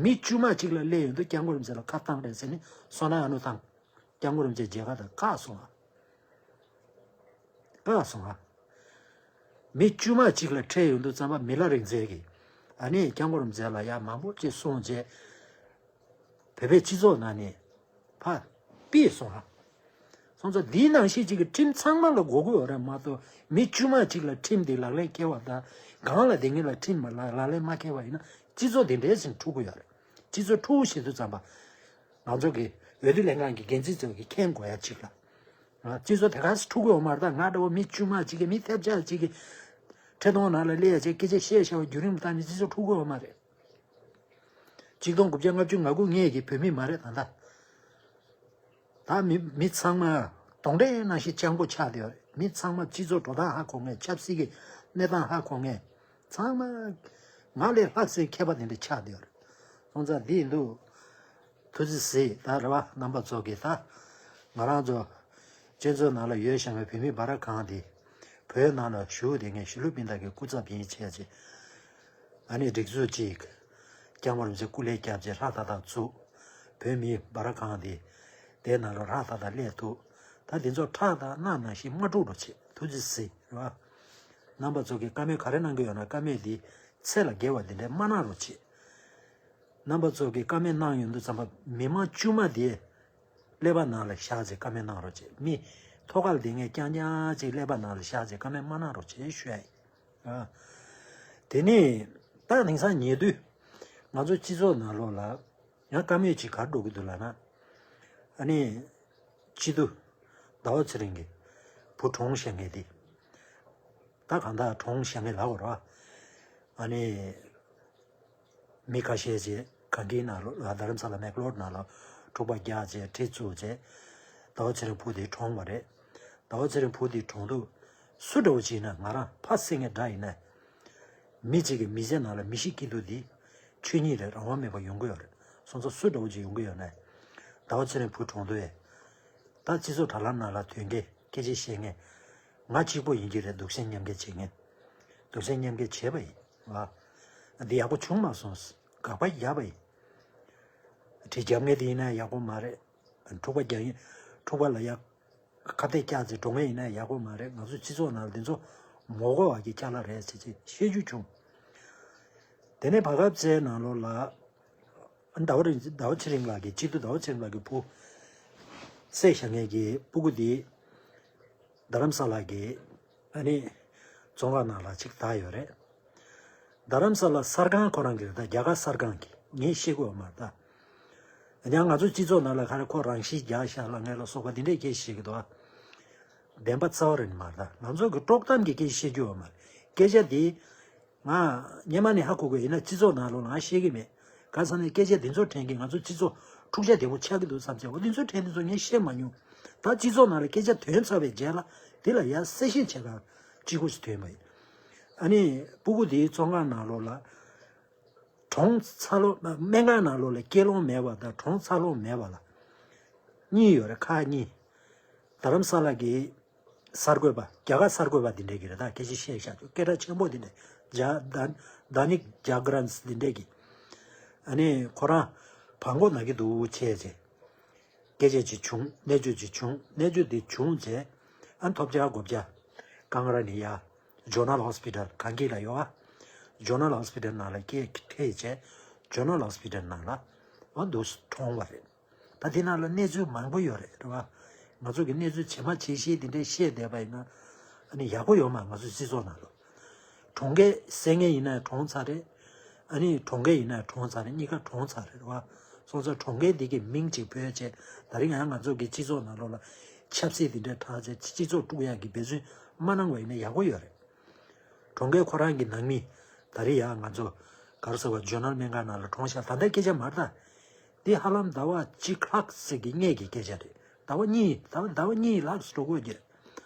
མི་དཀྱུས་མ་གཅིག་ལ་སླེབས་ཡོང་དུས་སྐྱབས་མགོན་རིན་པོ་ཆེ་ལ་ཁ་བཏང་རེད་ཟེར་ནས་བསོད་ནམས་ཨ་ནུ་བཏང་། སྐྱབས་མགོན་རིན་པོ་ཆེ་མཇལ་ཁ་དང་བཀག་སོང་ང་། བཀག་སོང་ང་། མི་དཀྱུས་མ་གཅིག་ལ་འཕྲད་ཡོང་དུས་ཙམ་པ་མི་ལ་རིག་འཛིན་གྱིས་ཨ་ནི་སྐྱབས་མགོན་རིན་པོ་ཆེ་ལ་ཡ་མང་པོ་ཅིག་གསུངས་རྗེས། བོད་པའི་སྤྱི་ཚོགས་ནང་ནས་ཕར་ཕུད་སོང་ང་། སོང་ཙང་འདིའི་ནང་བཞིན་གཅིག་གི་ཁྲིམས་ཚང་མ་ལ་གོ་དགོས་ཡོད་རེད་མ་གཏོགས་མི་དཀྱུས་མ་གཅིག་ལ་ཁྲིམས་འདི་ལག་ལེན་འཁེལ་བ་དང་སྒང་ལ་དེ་ངེད་ལ་ཁྲིམས་མ་ལག་ལག་ལེན་མ་འཁེལ་བ་ཡིན་ན་སྤྱི་ཚོགས་འདི་འདྲའི་ཞིག་འཁྲུག་གི་ཡོད་རེད། སྤྱི་ཚོགས་འཁྲུག་བྱེད་དུས་ཙམ་པ། ང་ཚོ་གི་འོས་བསྡུ་ལྷན་ཁང་གི་འགན་འཛིན་ཚོ་གི་མཁྱེན་དགོས་ཡ་གཅིག་ལ། ང་སྤྱི་ཚོགས་དེ་ག་སེ་འཁྲུག་གི་ཡོད་མ་རེད་ད་ང་འདྲ་བོ་མི་དཀྱུས་མ་གཅིག་གི་མི་ཐེབས་ཆག་གཅིག་གི་ཁྲི་སྟོང་ནང་ལ་སླེབས་ཡ་གཅིག་སྐད་ཆ་བཤད་བཤད་པ་བརྒྱུད་རིམ་བཏང་ནས་སྤྱི་ཚོགས་འཁྲུག་གི་ཡོད་མ་རེད། གཅིག་སྟོང་དགུ་བརྒྱ་ལྔ་བཅུ་ང་དགུ་ངེད་ཀྱི་བོད་མི་མ་རེད་ད་ལྟ། ད་མི་མི་ཚང་མ་གདོན་འདྲེ་ནང་བཞིན་སྤྱང་པོ་ཆགས་བསྡད་ཡོད་རེད། མི་ཚང་མ་སྤྱི་ཚོགས་འགྲོ་སྟངས་ཧ་གོ་མཁན་ཆབ་སྲིད་ཀྱི་གནས་སྟངས་ཧ་གོ་མཁན་ཚང་མ་ང་ལས་ལྷག་ཙམ་མཁས་པ་དེ་འདྲ་ཆགས་བསྡད་ཡོད་རེད། སོང་ཙང་འདི་ཡིན་དུས་ཐུགས་རྗེ་གཟིགས་ད་རེད་བ་རྣམ་པ་ཚོ་གིས་ད་ང་རང་ཚོ་སྤྱི་ཚོགས་ནང་ལ་ཡོད་བཞག་པའི་བོད་མི་བར་གང་དེ་བོད་ནང་ལ་བཞུགས་བསྡད་མཁན་གཞིས་ལུས་སྤུན་ཟླ་གི་སྐུ་ཚབ་ཡིན་བྱས་ཅིག་ཨ་ནི་སྒྲིག་འཛུགས་གཅིག་སྐྱབས་མགོན་རིན་པོ་ཆེ་སྐུ་ལས་བསྐྱབས་རྗེས་ལྷ་ཐ་ཐ་བཙུགས། བོད་མིའི་སྦ་ར་གང་དེ། དེའི་ནང་ལ་ལྷ་ཐ་ཐ་སླེབས་འདུག་ད་དེ་ཚོ་ཁྲག་དང་སྣ་ནང་བཞིན་མ་དཀྲུག་རོགས་བྱེད་ཐུགས་རྗེ་གཟིགས་རེད་བ། རྣམ་པ་ཚོ་གིས་བཀའ་མོལ་ག་རེ་གནང་གི་ཡོད་ན་བཀའ་མོལ་འདི་ཚད་ལ་བརྒལ་བ་འདི་འདྲ་མ་གནང་རོགས་བྱེད། རྣམ་པ་ཚོ་གིས་བཀའ་མོལ་གནང་ཡོང་དུས་ཙམ་པ་མི་མང་དཀྱུས་མ་དེ་ཀླད་པ་ནང་ལ་བཞག་ཚེ་བཀའ་མོལ་གནང་རོགས་བྱེད། མི་ཐོག་ཁར་བསྡད་མཁན་རྐྱང་རྐྱང་ཅིག་ཀླད་པ་ནང་ལ་བཞག་ཚེ་བཀའ་མོལ་མ་གནང་རོགས་བྱེད་ཞུ་ཡ་ཡིན། ཨ། དེ་ནས་ད་དེང་སང་ཉེ་དུས་ང་ཚོ་སྤྱི་ཚོགས་ནང་ལོགས་ལ་ཡང་བཀའ་མོལ་ཅིག་ག་རེ་འགྲོ་གི་འདུག་ལབ་ན། ཨ་ནི་སྤྱི་འཐུས་ཟླ་བ་ཚེ་རིང་གི་བུ་གྲོངས་བཞག་མཁན་དེ། ད་གང་ལྟར་གྲོངས་བཞག་མཁན་ལབ་དགོས་རེད་བ། ཨ་ནི། མི་ཁ་ཤས་ཀྱིས་གངས་སྐྱིད་ནང་ལོགས་རྡ་རམ་ས་ལ་མེག་ལོར་ནང་ལ་འཁྲུག་པ་རྒྱག་བྱས་གྲི་བཙུགས་བྱས། ཟླ་བ་ཚེ་རིང་བུ་དེ་གྲོངས་པ་རེད། ཟླ་བ་ཚེ་རིང་བུ་དེ་གྲོངས་དུས་སུ་འདྲ་བོ་ཅིག་ཡིན་ན་ང་རང་ཕ་སེ་ངེ་འདྲ་ཡིན་ན། མི་གཅིག་གི་མི་ཚེ་ནང་ལ་མི་ཤི་སྐྱིད་སྡུག་འདི་ཆོས་ཉིད་རེད་རང་དབང་མེད་པ་ཡོང་གི་ཡོད་རེད། སོང་ཙང་སུ་འདྲ་བོ་ཅིག་ཡོང་གི་ཡོད་ན། ཟླ་བ་ཚེ་རིང་བུ་གྲོངས་དུས་ད་སྤྱི་ཚོགས་དྲ་ལམ་ནང་ལ་དོན་གྱི་སྐད་ཆ་བཤད་མཁན། ང་གཅིག་པོ་ཡིན་གྱི་རེད་སྡུག་ཅག་མཉམ་སྐྱེད་བྱེད་མཁན། སྡུག་ཅག་མཉམ་སྐྱེད་བྱས་པ་ཡིན། ང་། འདི་ཡག་པོ་བྱུང་མ་སོང་། དགག་པ་བརྒྱབ་པ་ཡིན། གྲི་རྒྱབ་མཁན་དེ་ཡིན་ན་ཡག་པོ་མ་རེད། འཁྲུག་པ་རྒྱག་ཡིན། འཁྲུག་པ་ལ་ཡག་ཁ་གཏད་བཀྱག་ཚེ་འགྲོ་མཁན་ཡིན་ན་ཡག་པོ་མ་རེད། ང་ཚོ་སྤྱི་ཚོགས་ནང་ལ་འདི་ཚོ་མ་དགོས་པ་གི་ཅ་ལག་རེད་ཟེར་ཅིག་བཤད་རྒྱུ་བྱུང་། དེ་ནས་བར་སྐབས་ཚེ་ནང་ལོགས་ལ། ཟླ་བ་རིང་ཟླ་བ་ཚེ་རིང་ལགས་ཀྱི་སྤྱི་འཐུས་ཟླ་བ་ཚེ་རིང་ལགས་ཀྱི་བུ། བསད་བཞག་མཁན་གྱི་སྤུ་གུ་འདི། རྡ་རམ་ས་ལ་གི། ཨ་ནི། བཙོན་ཁང་ནང་ལ་ཅིག་བསྡད་ཡོད་རེད། རྡ་རམ་ས་ལ་གསར་ཁང་ཁོ་རང་གི་རེད་ད་རྒྱ་གར་གསར་ཁང་གི་ངས་ཤེས་ཀྱི་ཡོད་མ་རེད་ད། ཡང་ང་ཚོ་སྤྱི་ཚོགས་ནང་ལ་ག་རེ་ཁོ་རང་ཤི་རྒྱག་ཤག་ལབ་མཁན་ལ་སོགས་པ་འདི་འདྲས་སྐད་ཆ་བཤད་ཀྱི་འདུག་ཨ། བདེན་པ་རྩ་བ་རེད་མ་རེད་ད་ང་ཚོ་གི་དཀྲོག་གཏམ་གྱི་སྐད་ཆ་བཤད་རྒྱུ་ཡོད་མ་རེད། སྐད་ཆ་འདི། ང་སྔོན་མ་ནས་ཧ་གོ་གི་ཡིན་ན་སྤྱི་ཚོགས་ནང་ལོགས་ལ་ང་བཤད་གི་མེད། ག་ས་ནས་སྐད་ཆ་འདི་ཚོ་དྲན་གི་ང་ཚོ་སྤྱི་ཚོགས་འཁྲུག་ཆ་དེ་པོ་ཆགས་ཀྱི་འདུག་བསམ་བྱས་འོ་འདི་ཚོ་དྲན་འདི་ཚོ་ངས་བཤད་མ་མྱོང་། ད་སྤྱི་ཚོགས་ནང་ལ་སྐད་ཆ་ཐོན་ཚར་བའི་རྗེས་ལ་དེ་ལ་ཡ་གསལ་བཤད་བྱེད་ག་གཅིག་པོ་ཞིག་ཐོན་པ་ཡིན། ཨ་ནི་སྤུ་གུ་དེའི་བཙོན་ཁང་ནང་ལོགས་ལ་གྲོངས་ཚར་ལོ་སྨན་ཁང་ནང་ལོགས་ལ་སྐྱེ་ལོང་མེད་པ་དང་གྲོངས་ཚར་ལོང་མེད་པ་ལ་གཉིས་ཡོད་རེད་ཁག་གཉིས། རྡ་རམ་ས་ལ་གི་གསར་འགོད་པ་རྒྱ་གར་གསར་འགོད་པ་འདི་འདྲས་ཀྱི་རེད་ད་སྐད་ཆ་བཤད་བཞག་ཆོག་སྐད་གྲགས་ཆེན་པོ་འདི་འདྲས་ཇ་ད་ད་ནི་ཇ་ག་རན་སི་འདི་འདྲས་ཀྱི། ཨ་ནི་ཁོ་རང་བག་མགོ་ན་གི་འདུག་བྱས་རྗེས། སྐད་ཆ་ཅིག་བྱུང་གནས་ཚུལ་ཅིག་བྱུང་གནས་ཚུལ་འདི་བྱུང་རྗེས། ཨ་ཐོབ་རྒྱལ་དགོ་རྒྱལ་ཀང་ར་ནི་ཡ། ཇོ་ནལ་ཧོ་སི་པི་ཏལ་གངས་སྐྱིད་ལ་ཡོད་ཨ། ཇོ་ནལ་ཧོ་སི་པི་ཏལ་ནང་ལ་སྐད་འཕྲད་རྗེས། ཇོ་ནལ་ཧོ་སི་པི་ཏལ་ནང་ལ་འོ་འདུག་གྲོངས་པ་རེད། ད་དེ་ནང་ལ་གནས་ཚུལ་མང་པོ་ཡོད་རེད་རེད་བ། ང་ཚོ་གི་གནས་ཚུལ་ཇི་མ་ཇི་བཞིན་དེ་འདྲས་བཤད་བསྡད་པ་ཡིན་ན། ཨ་ནི་ཡག་པོ་ཡོད་མ་རེད། ང་ཚོའི་སྤྱི་ཚོགས་ནང་ལོགས། གྲོང་ཁྱེར་ཟེར་མཁན་ཡིན་ན་གྲོངས་ཚར་རེད། ཨ་ནི་གྲོང་ཁྱེར་ཡིན་ན་གྲོངས་ཚར་རེད། གཉིས་ཀ་གྲོངས་ཚར་རེད་རེད་བ། སོང་ཙང་གྲོང་ཁྱེར་འདི་གི་མིང་གཅིག་བོད་ཅེས། ད་རིང་ཡང་ང་ཚོ་གི་སྤྱི་ཚོགས་ནང་ལོགས་ལ་ཆབ་སྲིད་འདི་འདྲ་དྲག་ཅེས་སྤྱི་ཚོགས་དཀྲུག་ཡག་གི་འབད་བརྩོན་མ་གནང་བ་ཡིན་ན་ཡག་པོ་ཡོད་རེད། གྲོང་ཁྱེར་ཁོ་རང་གི་ནང་མི། ད་རེས་ཡང་ང་ཚོ་ག་རེ་ཟེར་བ་ཇོར་ནལ་སྨན་ཁང་ནང་ལ་གྲོངས་ཤག་ད་ལྟའི་སྐད་ཆ་མ་རེད་ད། འདི་ཧ་ལམ་ཟླ་བ་གཅིག་ལྷག་ཙམ་གྱི་སྔས་ཀྱི་སྐད་ཆ་རེད། ཟླ་བ་གཉིས་ཟླ་བ་ཟླ་བ་གཉིས་ལྷག་ཙམ་འགྲོ་དགོས་ཀྱི་རེད།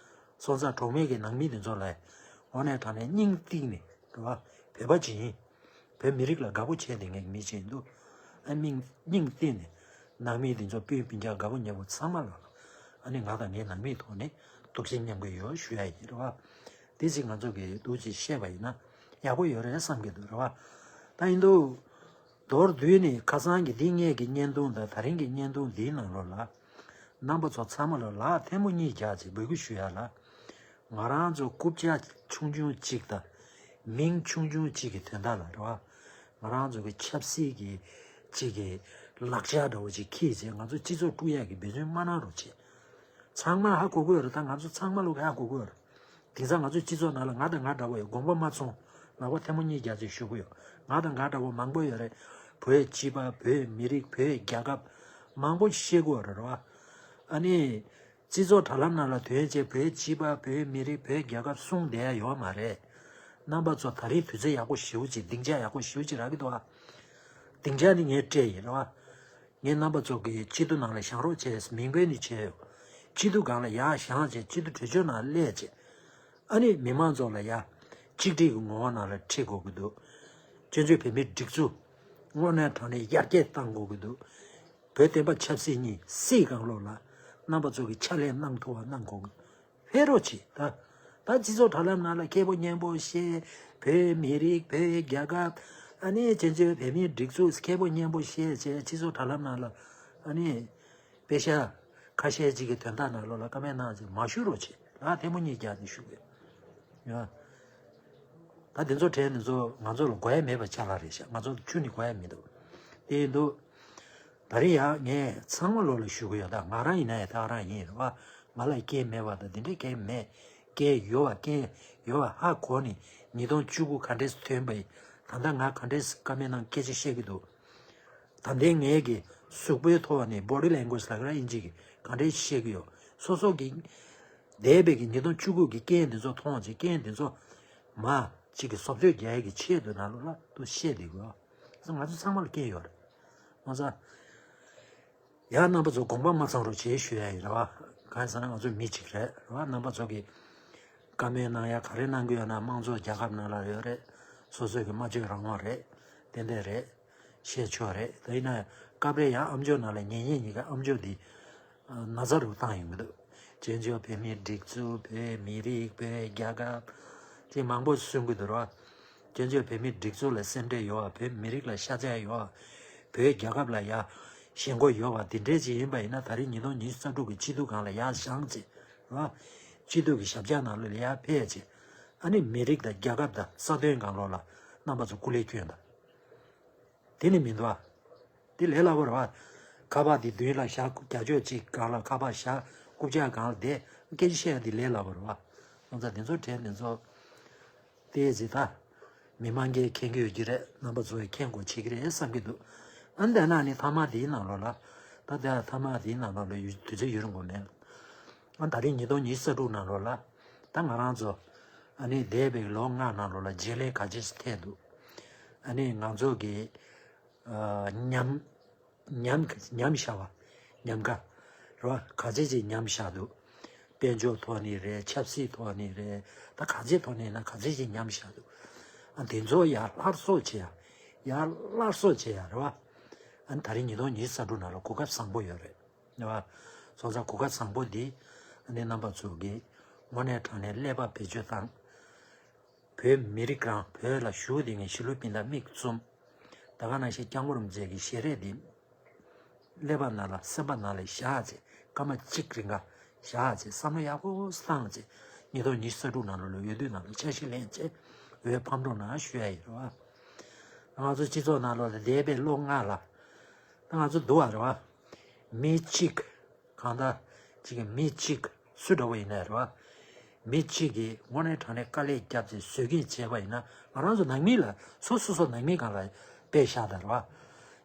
སོང་ཙང་གྲོང་མི་གི་ནང་མི་དེ་ཚོ་ལ་དངོས་གནས་དྲང་གནས་སྙིང་གཏིང་ནས་རེད་བ། བོད་པ་ཅིག་ཡིན། བོད་མི་རིགས་ལ་དགའ་པོ་བྱས་བསྡད་མཁན་གྱི་མི་ཅིག་ཡིན་འདུག་ཨ་མིང་སྙིང་གཏིང་ནས་ནང་མི་དེ་ཚོ་སྤུན་སྤུན་ཀྱག་དགའ་པོ་ཉེ་པོ་ཚང་མ་ལ་ཨ་ནི་ང་དང་ངའི་ནང་མིའི་ཐོག་ནས་ཐུགས་རྗེ་མཉམ་སྐྱེད་ཡོད་ཞུ་ཡ་ཡིན་རེད་བ། དེ་ཅིག་ང་ཚོ་གི་འདུག་ཅིག་བཤད་པ་ཡིན་ན་ཡག་པོ་ཡོད་རེད་བསམ་གྱི་འདུག་རེད་བ། ད་ཡིན་འདུག་མདོར་བསྡུས་ནས་ཁ་སང་གི་འདི་སྔས་ཀྱི་བརྙན་ཐུང་དང་ད་རིང་གི་བརྙན་ཐུང་འདིའི་ནང་ལོགས་ལ། རྣམ་པ་ཚོ་ཚང་མ་ལ་ལག་ཐལ་མོ་གཉིས་རྒྱག་ཅིག་འབོད་སྐུལ་ཞུ་ཡ་ལ། ང་རང་ཚོ་རྐུབ་བཀྱག་ཆུང་ཆུང་གཅིག་དང་། མིང་ཆུང་ཆུང་གཅིག་གི་དོན་དག་ལ་རེད་བ། ང་རང་ཚོ་གི་ཆབ་སྲིད་ཀྱི་གཅིག་གི་ལག་ཆ་འདྲ་བོ་ཅིག་འཁྱེར་བྱས་ང་ཚོ་སྤྱི་ཚོགས་དཀྲུག་ཡག་གི་འབད་བརྩོན་མ་གནང་རོགས་བྱེད། ཚང་མ་ཧ་གོ་གི་ཡོད་རེད་ད། ང་ཚོ་ཚང་མ་ལོག་གི་ཧ་གོ་གི་ཡོད་རེད། དེང་སང་ང་ཚོའི་སྤྱི་ཚོགས་ནང་ལ་ང་དང་ང་འདྲ་བོ་ཡོད་དགོངས་པ་མ་ཚོམས། ལག་པ་ཐལ་མོ་གཉིས་རྒྱག་ཅིག་ཞུ་གི་ཡོད། ང་དང་ང་འདྲ་བོ་མང་པོ་ཡོད་རེད། བོད་སྤྱི་པ་བོད་མི་རིགས་བོད་རྒྱལ་ཁབ་མང་པོ་ཤེས་གི་ཡོད་རེད་རེད་བ། ཨ་ནི། སྤྱི་ཚོགས་དྲ་ལམ་ནང་ལ་དོན་བྱས་བོད་སྤྱི་པ་བོད་མི་རིགས་བོད་རྒྱལ་ཁབ་གསུངས་བསྡད་ཡ་ཡོད་མ་རེད། རྣམ་པ་ཚོ་ད་རེས་དུས་ཚོད་ཡག་པོ་ཞེ་པོ་ཅིག་སྡིངས་ཆ་ཡག་པོ་ཞེ་པོ་ཅིག་རག་གི་འདུག་ཨ། སྡིངས་ཆ་ནི་ངས་སྤྲད་ཡིན་རེད་བ། ངས་རྣམ་པ་ཚོ་གི་སྐྱིད་སྡུག་ནང་ལ་བཞེངས་རོགས་བྱས་མིང་འབོད་ནི་བྱས་ཡོད། སྐྱིད་སྡུག་སྒང་ལ་ཡར་བཞེངས་བྱས་སྐྱིད་སྡུག་གྲོས་ཆོད་ནང་སླེབས་བྱས། ཨ་ནི་མི་མང་ཚོ་ལ་ཡ། གཅིག་སྒྲིལ་གྱི་ངོ་བོ་ནང་ལ་ཁྲིད་དགོས་ཀྱི་འདུག་སྤྱི་མཐུན་བོད་མིའི་སྒྲིག་འཛུགས་དངོས་གནས་དྲང་གནས་ཡར་རྒྱས་གཏང་དགོས་ཀྱི་འདུག་བོད་བསྟན་པ་ཆབ་སྲིད་གཉིས་སྲིད་གང་ལོག་ལ་རྣམ་པ་ཚོ་གི་ཕྱག་ལས་གནང་ཐུབ་པ་གནང་དགོས་ཀྱི་འདུག་ཕེབས་རོགས་གྱིས་ད། ད་སྤྱི་ཚོགས་དྲ་ལམ་ནང་ལ་སྐད་པོ་སྙན་པོ་བཤད། བོད་མི་རིགས་བོད་རྒྱལ་ཁབ། ཨ་ནི་སྤྱི་མཐུན་བོད་མིའི་སྒྲིག་འཛུགས་སྐད་པོ་སྙན་པོ་བཤད་བྱས་སྤྱི་ཚོགས་དྲ་ལམ་ནང་ལ་ཨ་ནི། པེ་ཤ་ཁ་ཤས་ཅིག་གི་དོན་དག་ནང་ལོགས་ལ་བཀའ་མོལ་གནང་ཅིག་མ་ཞུ་རོགས་བྱེད། ལག་ཐལ་མོ་གཉིས་རྒྱག་ནས་ཞུ་དགོས། ཡ། ད་དེ་ཚོ་དྲན་དེ་ཚོ་ང་ཚོ་ལ་དགོས་ཡ་མེད་པ་ཅ་ལག་རེད་ཤག་ང་ཚོ་ཁྱོན་ནས་དགོས་ཡ་མི་འདུག་དེ་ཡིན་དུས། ད་རེས་ཡང་ངས་ཚང་མ་ལོག་ལ་ཞུ་གི་ཡོད་ད། ང་རང་ཡིན་ན་ཡང་ད་ག་རང་ཡིན་རེད་བ། ང་ལ་སྐད་མེད་པ་དང་དེ་འདྲའི་སྐད་མེད། སྐད་ཡོད་བ་སྐད་ཡོད་བ་ཧ་གོ་ནས་ཉིས་སྟོང་བཅུ་དགུ་ག་འདྲས་ཐོན་པ་ཡིན། ད་ལྟ་ང་ག་འདྲས་བཀའ་མོལ་གནང་སྐད་ཆ་བཤད་གི་འདུག་ད་ལྟའི་ངས་ཀྱི་གཟུགས་པོའི་ཐོག་ནས་body language ལབ་ཀྱི་ར་དབྱིན་ཇི་གི་ག་འདྲས་བཤད་ཀྱི་ཡོད། སོ་སོ་གི་འདས་པའི་གི་ཉིས་སྟོང་བཅུ་དགུ་གི་རྐྱེན་འདི་ཚོ་མཐོང་བྱས་རྐྱེན་འདི་ཚོ་མ་གཅིག་གི་བཟོ་བཅོས་རྒྱག་ཡས་ཀྱི་ཆེད་དུ་ནང་ལོགས་ལ་དུ་བཤད་བསྡད་དགོས། ང་ཚོ་ཚང་མ་ལ་རྐྱེན་ཡོད་རེད། ང་ཚོ་ཡང་རྣམ་པ་ཚོ་དགོངས་པ་མ་ཚོམས་རོགས་བྱེད་ཞུ་ཡ་ཡིན་རེད་བ། གང་ཡིན་ཟེར་ན་ང་ཚོ་མི་གཅིག་རེད་རེད་བ། རྣམ་པ་ཚོ་གི་བཀའ་མོལ་གནང་ཡ་ག་རེ་གནང་གི་ཡོད་ན་དམངས་གཙོ་རྒྱལ་ཁབ་ནང་ལ་ཡོད་རེད། སོ་སོ་གི་སྨྲ་བརྗོད་རང་དབང་རེད། ཏན་ཏན་རེད། བཤད་ཆོག་རེད། ད་ཡིན་ན་ཡང་སྐབས་རེ་ཡང་ཨམ་ཅོག་ནང་ལ་ཉན་ཉན་གཉིས་ཀ་ཨམ་ཅོག་འདི་ན་ཚ་རུ་བཏང་ཡོང་གི་འདུག་བཙན་བྱོལ་བོད་མིའི་སྒྲིག་འཛུགས་བོད་མི་རིགས་བོད་རྒྱལ་ཁབ་ཅེས་མང་པོ་གསུང་གི་འདུག་ར། བཙན་བྱོལ་བོད་མིའི་སྒྲིག་འཛུགས་ལ་སེམས་ཁྲལ་ཡོད་བ། བོད་མི་རིགས་ལ་ཤ་ཚ་ཡོད་བ། བོད་རྒྱལ་ཁབ་ལ་ཡ་ཞེན་ཁོག་ཡོད་བ་དེ་འདྲས་ཅིག་ཡིན་པ་ཡིན་ན་ད་རེས་ཉིས་སྟོང་ཉི་ཤུ་རྩ་དྲུག་གི་སྤྱི་འཐུས་སྒང་ལ་ཡར་བཞེངས་ཚེ་ར། སྤྱི་འཐུས་ཀྱི་ཞབས་བཀྱག་ནང་ལོགས་ལ་ཡར་ཕེབས་ཚེ་ཨ་ནི་མི་རིགས་དང་རྒྱལ་ཁབ་དང་རྩ་དོན་སྒང་ལོགས་ལ་རྣམ་པ་ཚོ་སྐུ་ལས་བསྐྱོན་དང་། དེ་ནི་མི་འདུག་ཨ། དེ་ལས་སླ་པོ་རེད་བ། ཁ་པར་དེ་མདུན་ལ་བཞག་རྒྱ་ཆོས་གཅིག་སྒང་ལ་ཁ་པར་བཞག་རྐུབ་བཀྱག་སྒང་ལ་བསྡད་སྐད་ཆ་བཤད་ཡ་དེ་ལས་སླ་པོ་རེད་བ། ང་ཚོ་དེ་ཚོ་དྲན་དེ་ཚོ། དེ་ཟིག་ད། མི་མང་གིས་མཁྱེན་གྱི་ཡོད་ཀྱི་རེད། རྣམ་པ་ཚོས་མཁྱེན་དགོས་བྱེད་ཀྱི་རེད་བསམ་གྱི་འདུག་ཨ་ནི་དེ་ན་ནི་ཐ་མག་དེའི་ནང་ལོགས་ལ། ད་ལྟ་ཐ་མག་དེའི་ནང་ལོགས་ལ་ཡོད་དུས་ཚོད་ཡོད་རུང་དགོས་མེད། ཨ་ད་རིང་ཉིས་སྟོང་ཉི་ཤུ་རྩ་དྲུག་ནང་ལོགས་ལ། ད་ང་རང་ཚོ། ཨ་ནི་འདས་པའི་ལོ་ལྔ་ནང་ལོགས་ལ་བརྗེ་ལེན་ག་ཅིག་ཐེབས་འདུག་ཨ་ནི་ང་ཚོ་གི། ཉམས། ཉམས། ཉམས་བཞག་པ། ཉམས་དགའ། རེད་བ། ག་ཚད་ཅིག་ཉམས་བཞག་འདུག་དཔལ་འབྱོར་ཐོག་ནས་རེད། ཆབ་སྲིད་ཐོག་ནས་རེད། ད་ག་ཚད་ཐོག་ནས་ཡིན་ན་ག་ཚད་ཅིག་ཉམས་བཞག་འདུག་ཨ་དེ་ཚོ་ཡར་སླར་གསོ་བྱེད་ཡ། ཡར་སླར་གསོ་བྱེད་ཡ་རེད་བ། ཨ་ནི་ད་རིང་ཉིས་སྟོང་ཉི་ཤུ་རྩ་དྲུག་ནང་ལ་གོ་སྐབས་བཟང་པོ་ཡོད་རེད། རེད་བ། སོང་ཙང་གོ་སྐབས་བཟང་པོ་འདི་ཨ་ནི་རྣམ་པ་ཚོ་གིས་དངོས་གནས་དྲང་གནས་ཀླད་པ་བེད་སྤྱོད་བཏང་། བོད་མི་རིགས་རང་བོད་ལ་བཞུགས་བསྡད་མཁན་གཞིས་ལུས་སྤུན་ཟླ་མིག་བཙུམ། ད་ག་ནང་བཞིན་སྐྱབས་མགོན་རིན་པོ་ཆེ་གི་ཞལ་རས་འདི་ཀླད་པ་ནང་ལ་སེམས་པ་ནང་ལ་བཞག་བྱས་སྐར་མ་གཅིག་རིང་ག་བཞག་བྱས་བསམ་བློ་ཡག་པོ་བཏང་བྱས་ཉིས་སྟོང་ཉི་ཤུ་རྩ་དྲུག་ནང་ལོགས་ལ་འོས་བསྡུ་ནང་ལ་འཆར་གཞི་ལེན་བྱས་འོས་ཕམ་འགྲོ་གནང་ཞུ་ཡ་ཡིན་རེད་བ། ང་ཚོ་སྤྱི་ཚོགས་ནང་ལོགས་ལ་འདས་པའི་ལོ་ལྔ་ལ་ད་ང་ཚོ་འདུག་བ་རེད་བ། མི་གཅིག་གང་ལྟར་གཅིག་གི་མི་གཅིག་སུ་འདྲ་བོ་ཡིན་ནའི་རེད་བ། མི་གཅིག་གིས་དངོས་གནས་དྲང་གནས་དཀའ་ལས་བརྒྱབ་ཚེ་བཟོད་ཀྱིན་བྱས་པ་ཡིན་ན། ང་རང་ཚོ་ནང་མི་ལ་སོ་སོ་སོ་ནང་མི་སྒང་ལ་དཔེ་བཞག་དང་རེད་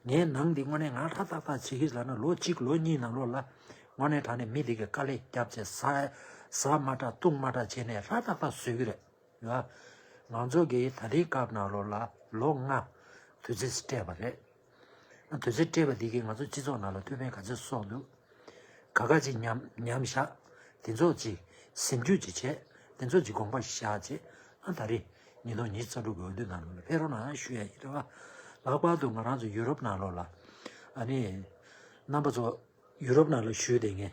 བ། ངའི་ནང་འདི་དངོས་གནས་ང་ཧྲ་ཏག་ཏག་བྱེད་ཀྱི་ལབ་ན། ལོ་གཅིག་ལོ་གཉིས་ནང་ལོགས་ལ་དངོས་གནས་དྲང་གནས་མི་འདི་གིས་དཀའ་ལས་བརྒྱབ་ཚེ་ཟ་ཟ་མ་དྲག་བཏུང་མ་དྲག་བྱས་ནས་ཧྲ་ཏག་ཏག་བཟོད་ཀྱི་རེད། ཡ། ང་ཚོ་གིས་ད་ལྟའི་སྐབས་ནང་ལོགས་ལ་ལོ་ལྔ་དུས་ཚོད་སྤྲད་པ་རེད། ཨ། དུས་ཚོད་སྤྲད་པ་འདི་གིས་ང་ཚོ་སྤྱི་ཚོགས་ནང་ལ་ཐུགས་ཕན་ག་ཚོད་གསོས་འདུག། ག་ག་ཅིག་ཉམས་ཉམས་བཞག། དེ་ཚོ་ཅིག་ཟིན་བཅོས་ཅིག་བྱས། དེ་ཚོ་ཅིག་དགོངས་པ་བཞག་བྱས། ཨ། ད་རེས་ཉིས་སྟོང་ཉི་ཤུ་རྩ་དྲུག་གི་འོས་བསྡུ་ནང་ལོགས་ལ་ཕེབས་རོགས་གནང་ཞུ་ཡ་ཡིན། རེད་བ། ལྷག་པར་དུ་ང་རང་ཚོ་ཡུ་རོབ་ནང་ལོགས་ལ། ཨ་ནི། རྣམ་པ་ཚོ། ཡུ་རོབ་ནང་ལ་བཞུགས་བསྡད་མཁན།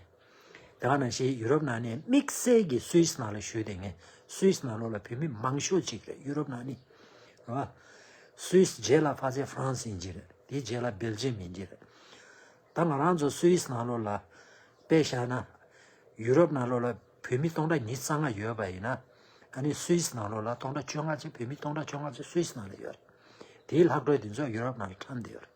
དེ་ག་ནང་བཞིན་ཡུ་རོབ་ནང་ནས་དམིགས་བསལ་གྱི་སུད་སི་ནང་ལ་བཞུགས་བསྡད་མཁན། སུད་སི་ནང་ལོགས་ལ་བོད་མི་མང་ཤོས་ཅིག་རེད། ཡུ་རོབ་ནང་ནས། རེད་བ། སུད་སི་རྗེས་ལ་ཕལ་ཆེར་ཧྥ་རན་སི་ཡིན་གྱི་རེད། དེའི་རྗེས་ལ་སྦེལ་ཇམ་ཡིན་གྱི་རེད། ད་ང་རང་ཚོ་སུད་སི་ནང་ལོགས་ལ་དཔེ་བཞག་ན། ཡུ་རོབ་ནང་ལོགས་ལ་བོད་མི་སྟོང་ཕྲག་ཉི་ཤུ་རྩ་ལྔ་ཡོད་པ་ཡིན་ན། ཨ་ནི་སུད་སི་ནང་ལོགས་ལ་སྟོང་ཕྲག་བཅོ་ལྔ་ཙམ། བོད་མི་སྟོང་ཕྲག་བཅོ་ལྔ་ཙམ་སུད་སི་ནང་ལ་ཡོད་རེད། དེའི་ལྷག་འཕྲོ་དེ་ཚོ་ཡུ་རོབ་ནང་ལ་ཁྲམ་བསྡད་ཡོད་རེད།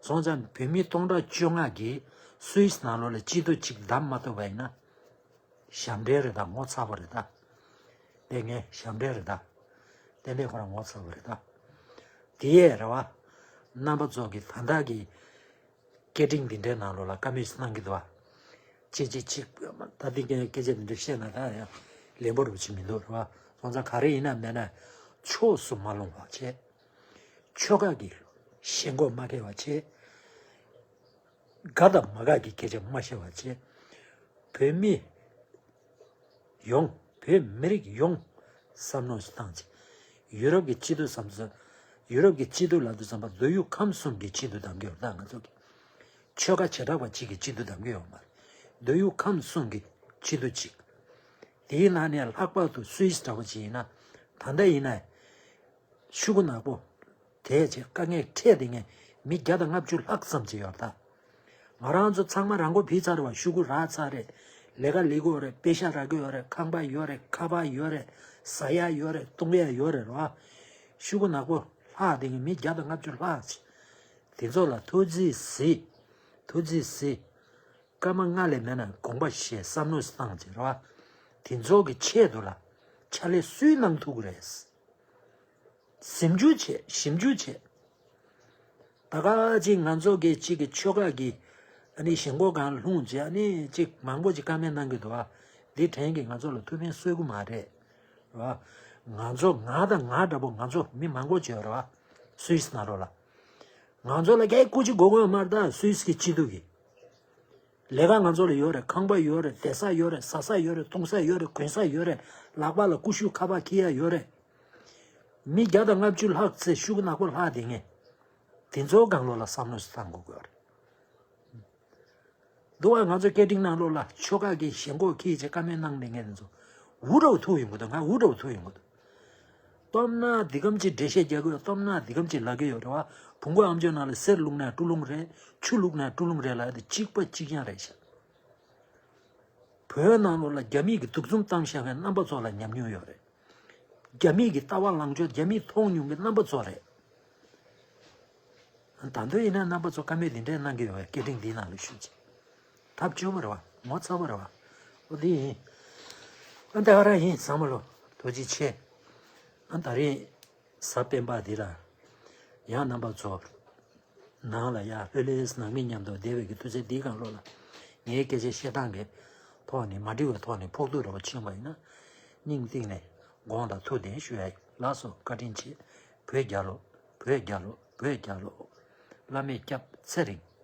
སོང་ཙང་བོད་མི་སྟོང་ཕྲག་བཅོ་ལྔ་གིས་སུད་སི་ནང་ལོགས་ལ་སྐྱིད་སྡུག་ཅིག་བདམས་མ་ཐུབ་པ་ཡིན་ན། ཞབས་འདྲེན་རེད་ད། ངོ་ཚ་བ་རེད་ད། དེ་ངས་ཞབས་འདྲེན་རེད་ད། ཏན་ཏན་ཁོ་རང་ངོ་ཚ་བ་རེད་ད། དེ་ཡས་རེད་བ། རྣམ་པ་ཚོ་གིས་ད་ལྟ་གི་སྐད་འཕྲིན་འདི་འདྲའི་ནང་ལོགས་ལ་བཀའ་མོལ་གནང་གི་འདུག་བ། ཅི་ཅི་ཅི། ད་འདི་སྐད་སྐད་ཆ་འདི་འདྲ་བཤད་ན་ད་ཡང་ལན་པོ་རུ་ཅིག་མི་འདུག་རེད་བ། སོང་ཙང་ག་རེ་ཡིན་ན་མེད་ན་ཕྱོགས་སུ་མ་ལྷུང་བ་བྱས། ཆོལ་ཁ་གི་ཞེན་ཁོག་མ་སྐྱེ་བ་བྱས། དགའ་དང་མ་དགའ་གི་སྐད་ཆ་མ་བཤད་པ་བྱས། བོད་མི་ཡོངས། བོད་མི་རིགས་ཡོངས་བསམ་བློ་ཞིག་བཏང་བྱས། ཡུ་རོབ་ཀྱི་སྐྱིད་སྡུག་བསམ་ཚུལ། ཡུ་རོབ་ཀྱི་སྐྱིད་སྡུག་ལབ་དུས་ཙམ་པ་མདོ་དབུས་ཁམས་གསུམ་གྱི་སྐྱིད་སྡུག་གདམ་གྱི་ཡོད་ད། ང་ཚོ་གི་ཆོལ་ཁ་བྱེ་བྲག་པ་གཅིག་གི་སྐྱིད་སྡུག་གདམ་གྱི་ཡོད་མ་རེད། མདོ་དབུས་ཁམས་གསུམ་གྱི་སྐྱིད་སྡུག་གཅིག། དེའི་ནང་ནས་ལྷག་པར་དུ་སུད་སི་འདྲ་པོ་ཅིག་ཡིན་ན། ད་ལྟ་ཡིན་ན། ཤོག་གུ་ནག་པོ་དེ་བྱས་དཀའ་ངལ་འཕྲད་བསྡད་མཁན་མི་བརྒྱ་དང་ལྔ་བཅུ་ལྷག་ཙམ་ཅིག་ཡོད་རེད་ད། ང་རང་ཚོ་ཚང་མ་རང་མགོ་ཕུད་ཚར་བ། ཤོག་གུ་རག་ཚར་རེད། ལས་ཀ་ལས་ཀྱི་ཡོད་རེད། པེ་ཤག་རག་གི་ཡོད་རེད། ཁང་པ་ཡོད་རེད། ཁ་པར་ཡོད་རེད། ཟ་ཡ་ཡོད་རེད། བཏུང་ཡ་ཡོད་རེད། རེད་བ། ཤོག་གུ་ནག་པོ་ལྷག་བསྡད་མཁན་མི་བརྒྱ་དང་ལྔ་བཅུ་ལྷག་ཅིག། དེ་ཚོ་ལ་ཐུགས་རྗེ་གཟིགས། ཐུགས་རྗེ་གཟིགས། སྐར་མ་ལྔ་ལས་མེད་ན་དགོངས་པ་བཞེས། བསམ་བློ་བཏང་བྱས། རེད་བ། དེ་ཚོ་གི་ཆེད་དུ་ལ་ཕྱག་ལས་སུས་གནང་ཐུབ་ཀྱི་རེད། ཟིན་བཅོས་བྱས། ཞིབ་འཇུག་བྱས། ད་ག་ཅིག་ང་ཚོ་གི་གཅིག་གི་ཆོལ་ཁ་གི་ཨ་ནི་ཞེན་ཁོག་སྒང་ལྷུང་བྱས། ཨ་ནི་གཅིག་མང་པོ་ཅིག་བཀའ་མོལ་གནང་གི་འདུག་བ། འདི་དྲན་གི་ང་ཚོ་ལ་ཐུགས་ཕན་གསོས་ཀྱི་མ་རེད། རེད་བ། ང་ཚོ་ང་དང་ང་འདྲ་པོ་ང་ཚོ་མི་མང་པོ་ཅིག་ཡོད་རེད་བ། སུད་སི་ནང་ལོགས་ལ། ང་ཚོ་ལ་གའི་སྐུ་མཁྱེན་དགོས་དགོས་མ་རེད་ད། སུད་སི་གི་སྐྱིད་སྡུག་གི། ལས་ཀ་ང་ཚོ་ལ་ཡོད་རེད། ཁང་པ་ཡོད་རེད། བསྡད་ས་ཡོད་རེད། ཟ་ས་ཡོད་རེད། འཐུང་ས་ཡོད་རེད། གོན་ས་ཡོད་རེད། ལག་པ་ལ་ཀུ་ཤུ་ཁ་པར་འཁྱེར་ཡ་ཡོད་རེད། མི་བརྒྱ་དང་ལྔ་བཅུ་ལྷག་ཙམ་ཤོག་གུ་ནག་པོ་ལྷག་བསྡད་མཁན། དེ་ཚོ་སྒང་ལོགས་ལ་བསམ་བློ་ཞིག་བཏང་དགོས་ཀྱི་ཡོད་རེད། འདུག་བ། ང་ཚོ་སྐད་འཕྲིན་ནང་ལོགས་ལ་ཆོལ་ཁ་གི་ཞེན་ཁོག་འཁྱེར་བྱས་བཀའ་མོལ་གནང་བསྡད་མཁན་དེ་ཚོ་འུར་འདྲ་པོ་ཐུག་ཡོང་གི་འདུག་ང་འུར་འདྲ་པོ་ཐུག་ཡོང་གི་འདུག་སྟོབས་ན་འདི་གམ་གྱི་འགྲེལ་བཤད་རྒྱག་གི་ཡོད། སྟོབས་ན་འདི་གམ་གྱི་ལབ་གི་ཡོད། རེད་བ། བོང་གུ་ཨམ་ཅོག་ནང་ལ་གསེར་བླུགས་ན་སྤྲུ་ལུང་རེད། ཆུ་བླུགས་ན་སྤྲུ་ལུང་རེད་ལབ་ཡ་དེ་གཅིག་པ་གཅིག་རྐྱང་རེད་ཤག་བོད་ནང་ལོགས་ལ་རྒྱ་མིས་ཀྱི་གདུག་རྩུབ་བཏང་བཞག་མཁན་རྣམ་པ་ཚོ་ལ་ཉམས་མྱོང་ཡོད་རེད། རྒྱ་མིས་ཀྱི་ལྟ་བ་ལངས་ཕྱོགས། རྒྱ་མིས་མཐོང་མྱོང་གི་རྣམ་པ་ཚོ་རེད། ད་དུང་ཡིན་ན་རྣམ་པ་ཚོ་བཀའ་མོལ་འདི་འདྲས་གནང་གི་ཡོད་པས་སྐད་འཕྲིན་འདིའི་ནང་ལ་ཞུ་ཅིག་ཐབས་སྐྱོ་པོ་རེད་བ། ངོ་ཚ་པོ་རེད་བ། འོ་འདི་ཡིན། ཨ། ད་ག་རང་ཡིན། ཚང་མ་ལོ་ཐུགས་རྗེ་ཆེ། ཨ། ད་རིང་གཟའ་སྤེན་པ་འདི་ལ་ཡང་རྣམ་པ་ཚོ་ནང་ལ་ཡ་ལྷོད་ལྷོད་ནང་མི་མཉམ་དུ་བསྡད་པའི་གི་དུས་ཚོད་འདིའི་སྒང་ལོགས་ལ་ངའི་སྐད་ཆ་བཤད་སྟངས་ཀྱི་ཐོག་ནས་མ་འགྲིག་པའི་ཐོག་ནས་ཕོག་ཐུག་འདྲ་པོ་ཕྱིན་པ་ཡིན་ན་སྙིང་གཏིང་ནས་དགོངས་དག་ཐུགས་བདེན་ཞུ་ཡ་ཡིན། ལགས་སོ། བཀའ་དྲིན་ཆེ། བོད་རྒྱལ་ལོ། བོད་རྒྱལ་ལོ། བོད་རྒྱལ་ལོ། བླ་མས་སྐྱབས་ཚེ་རིང་།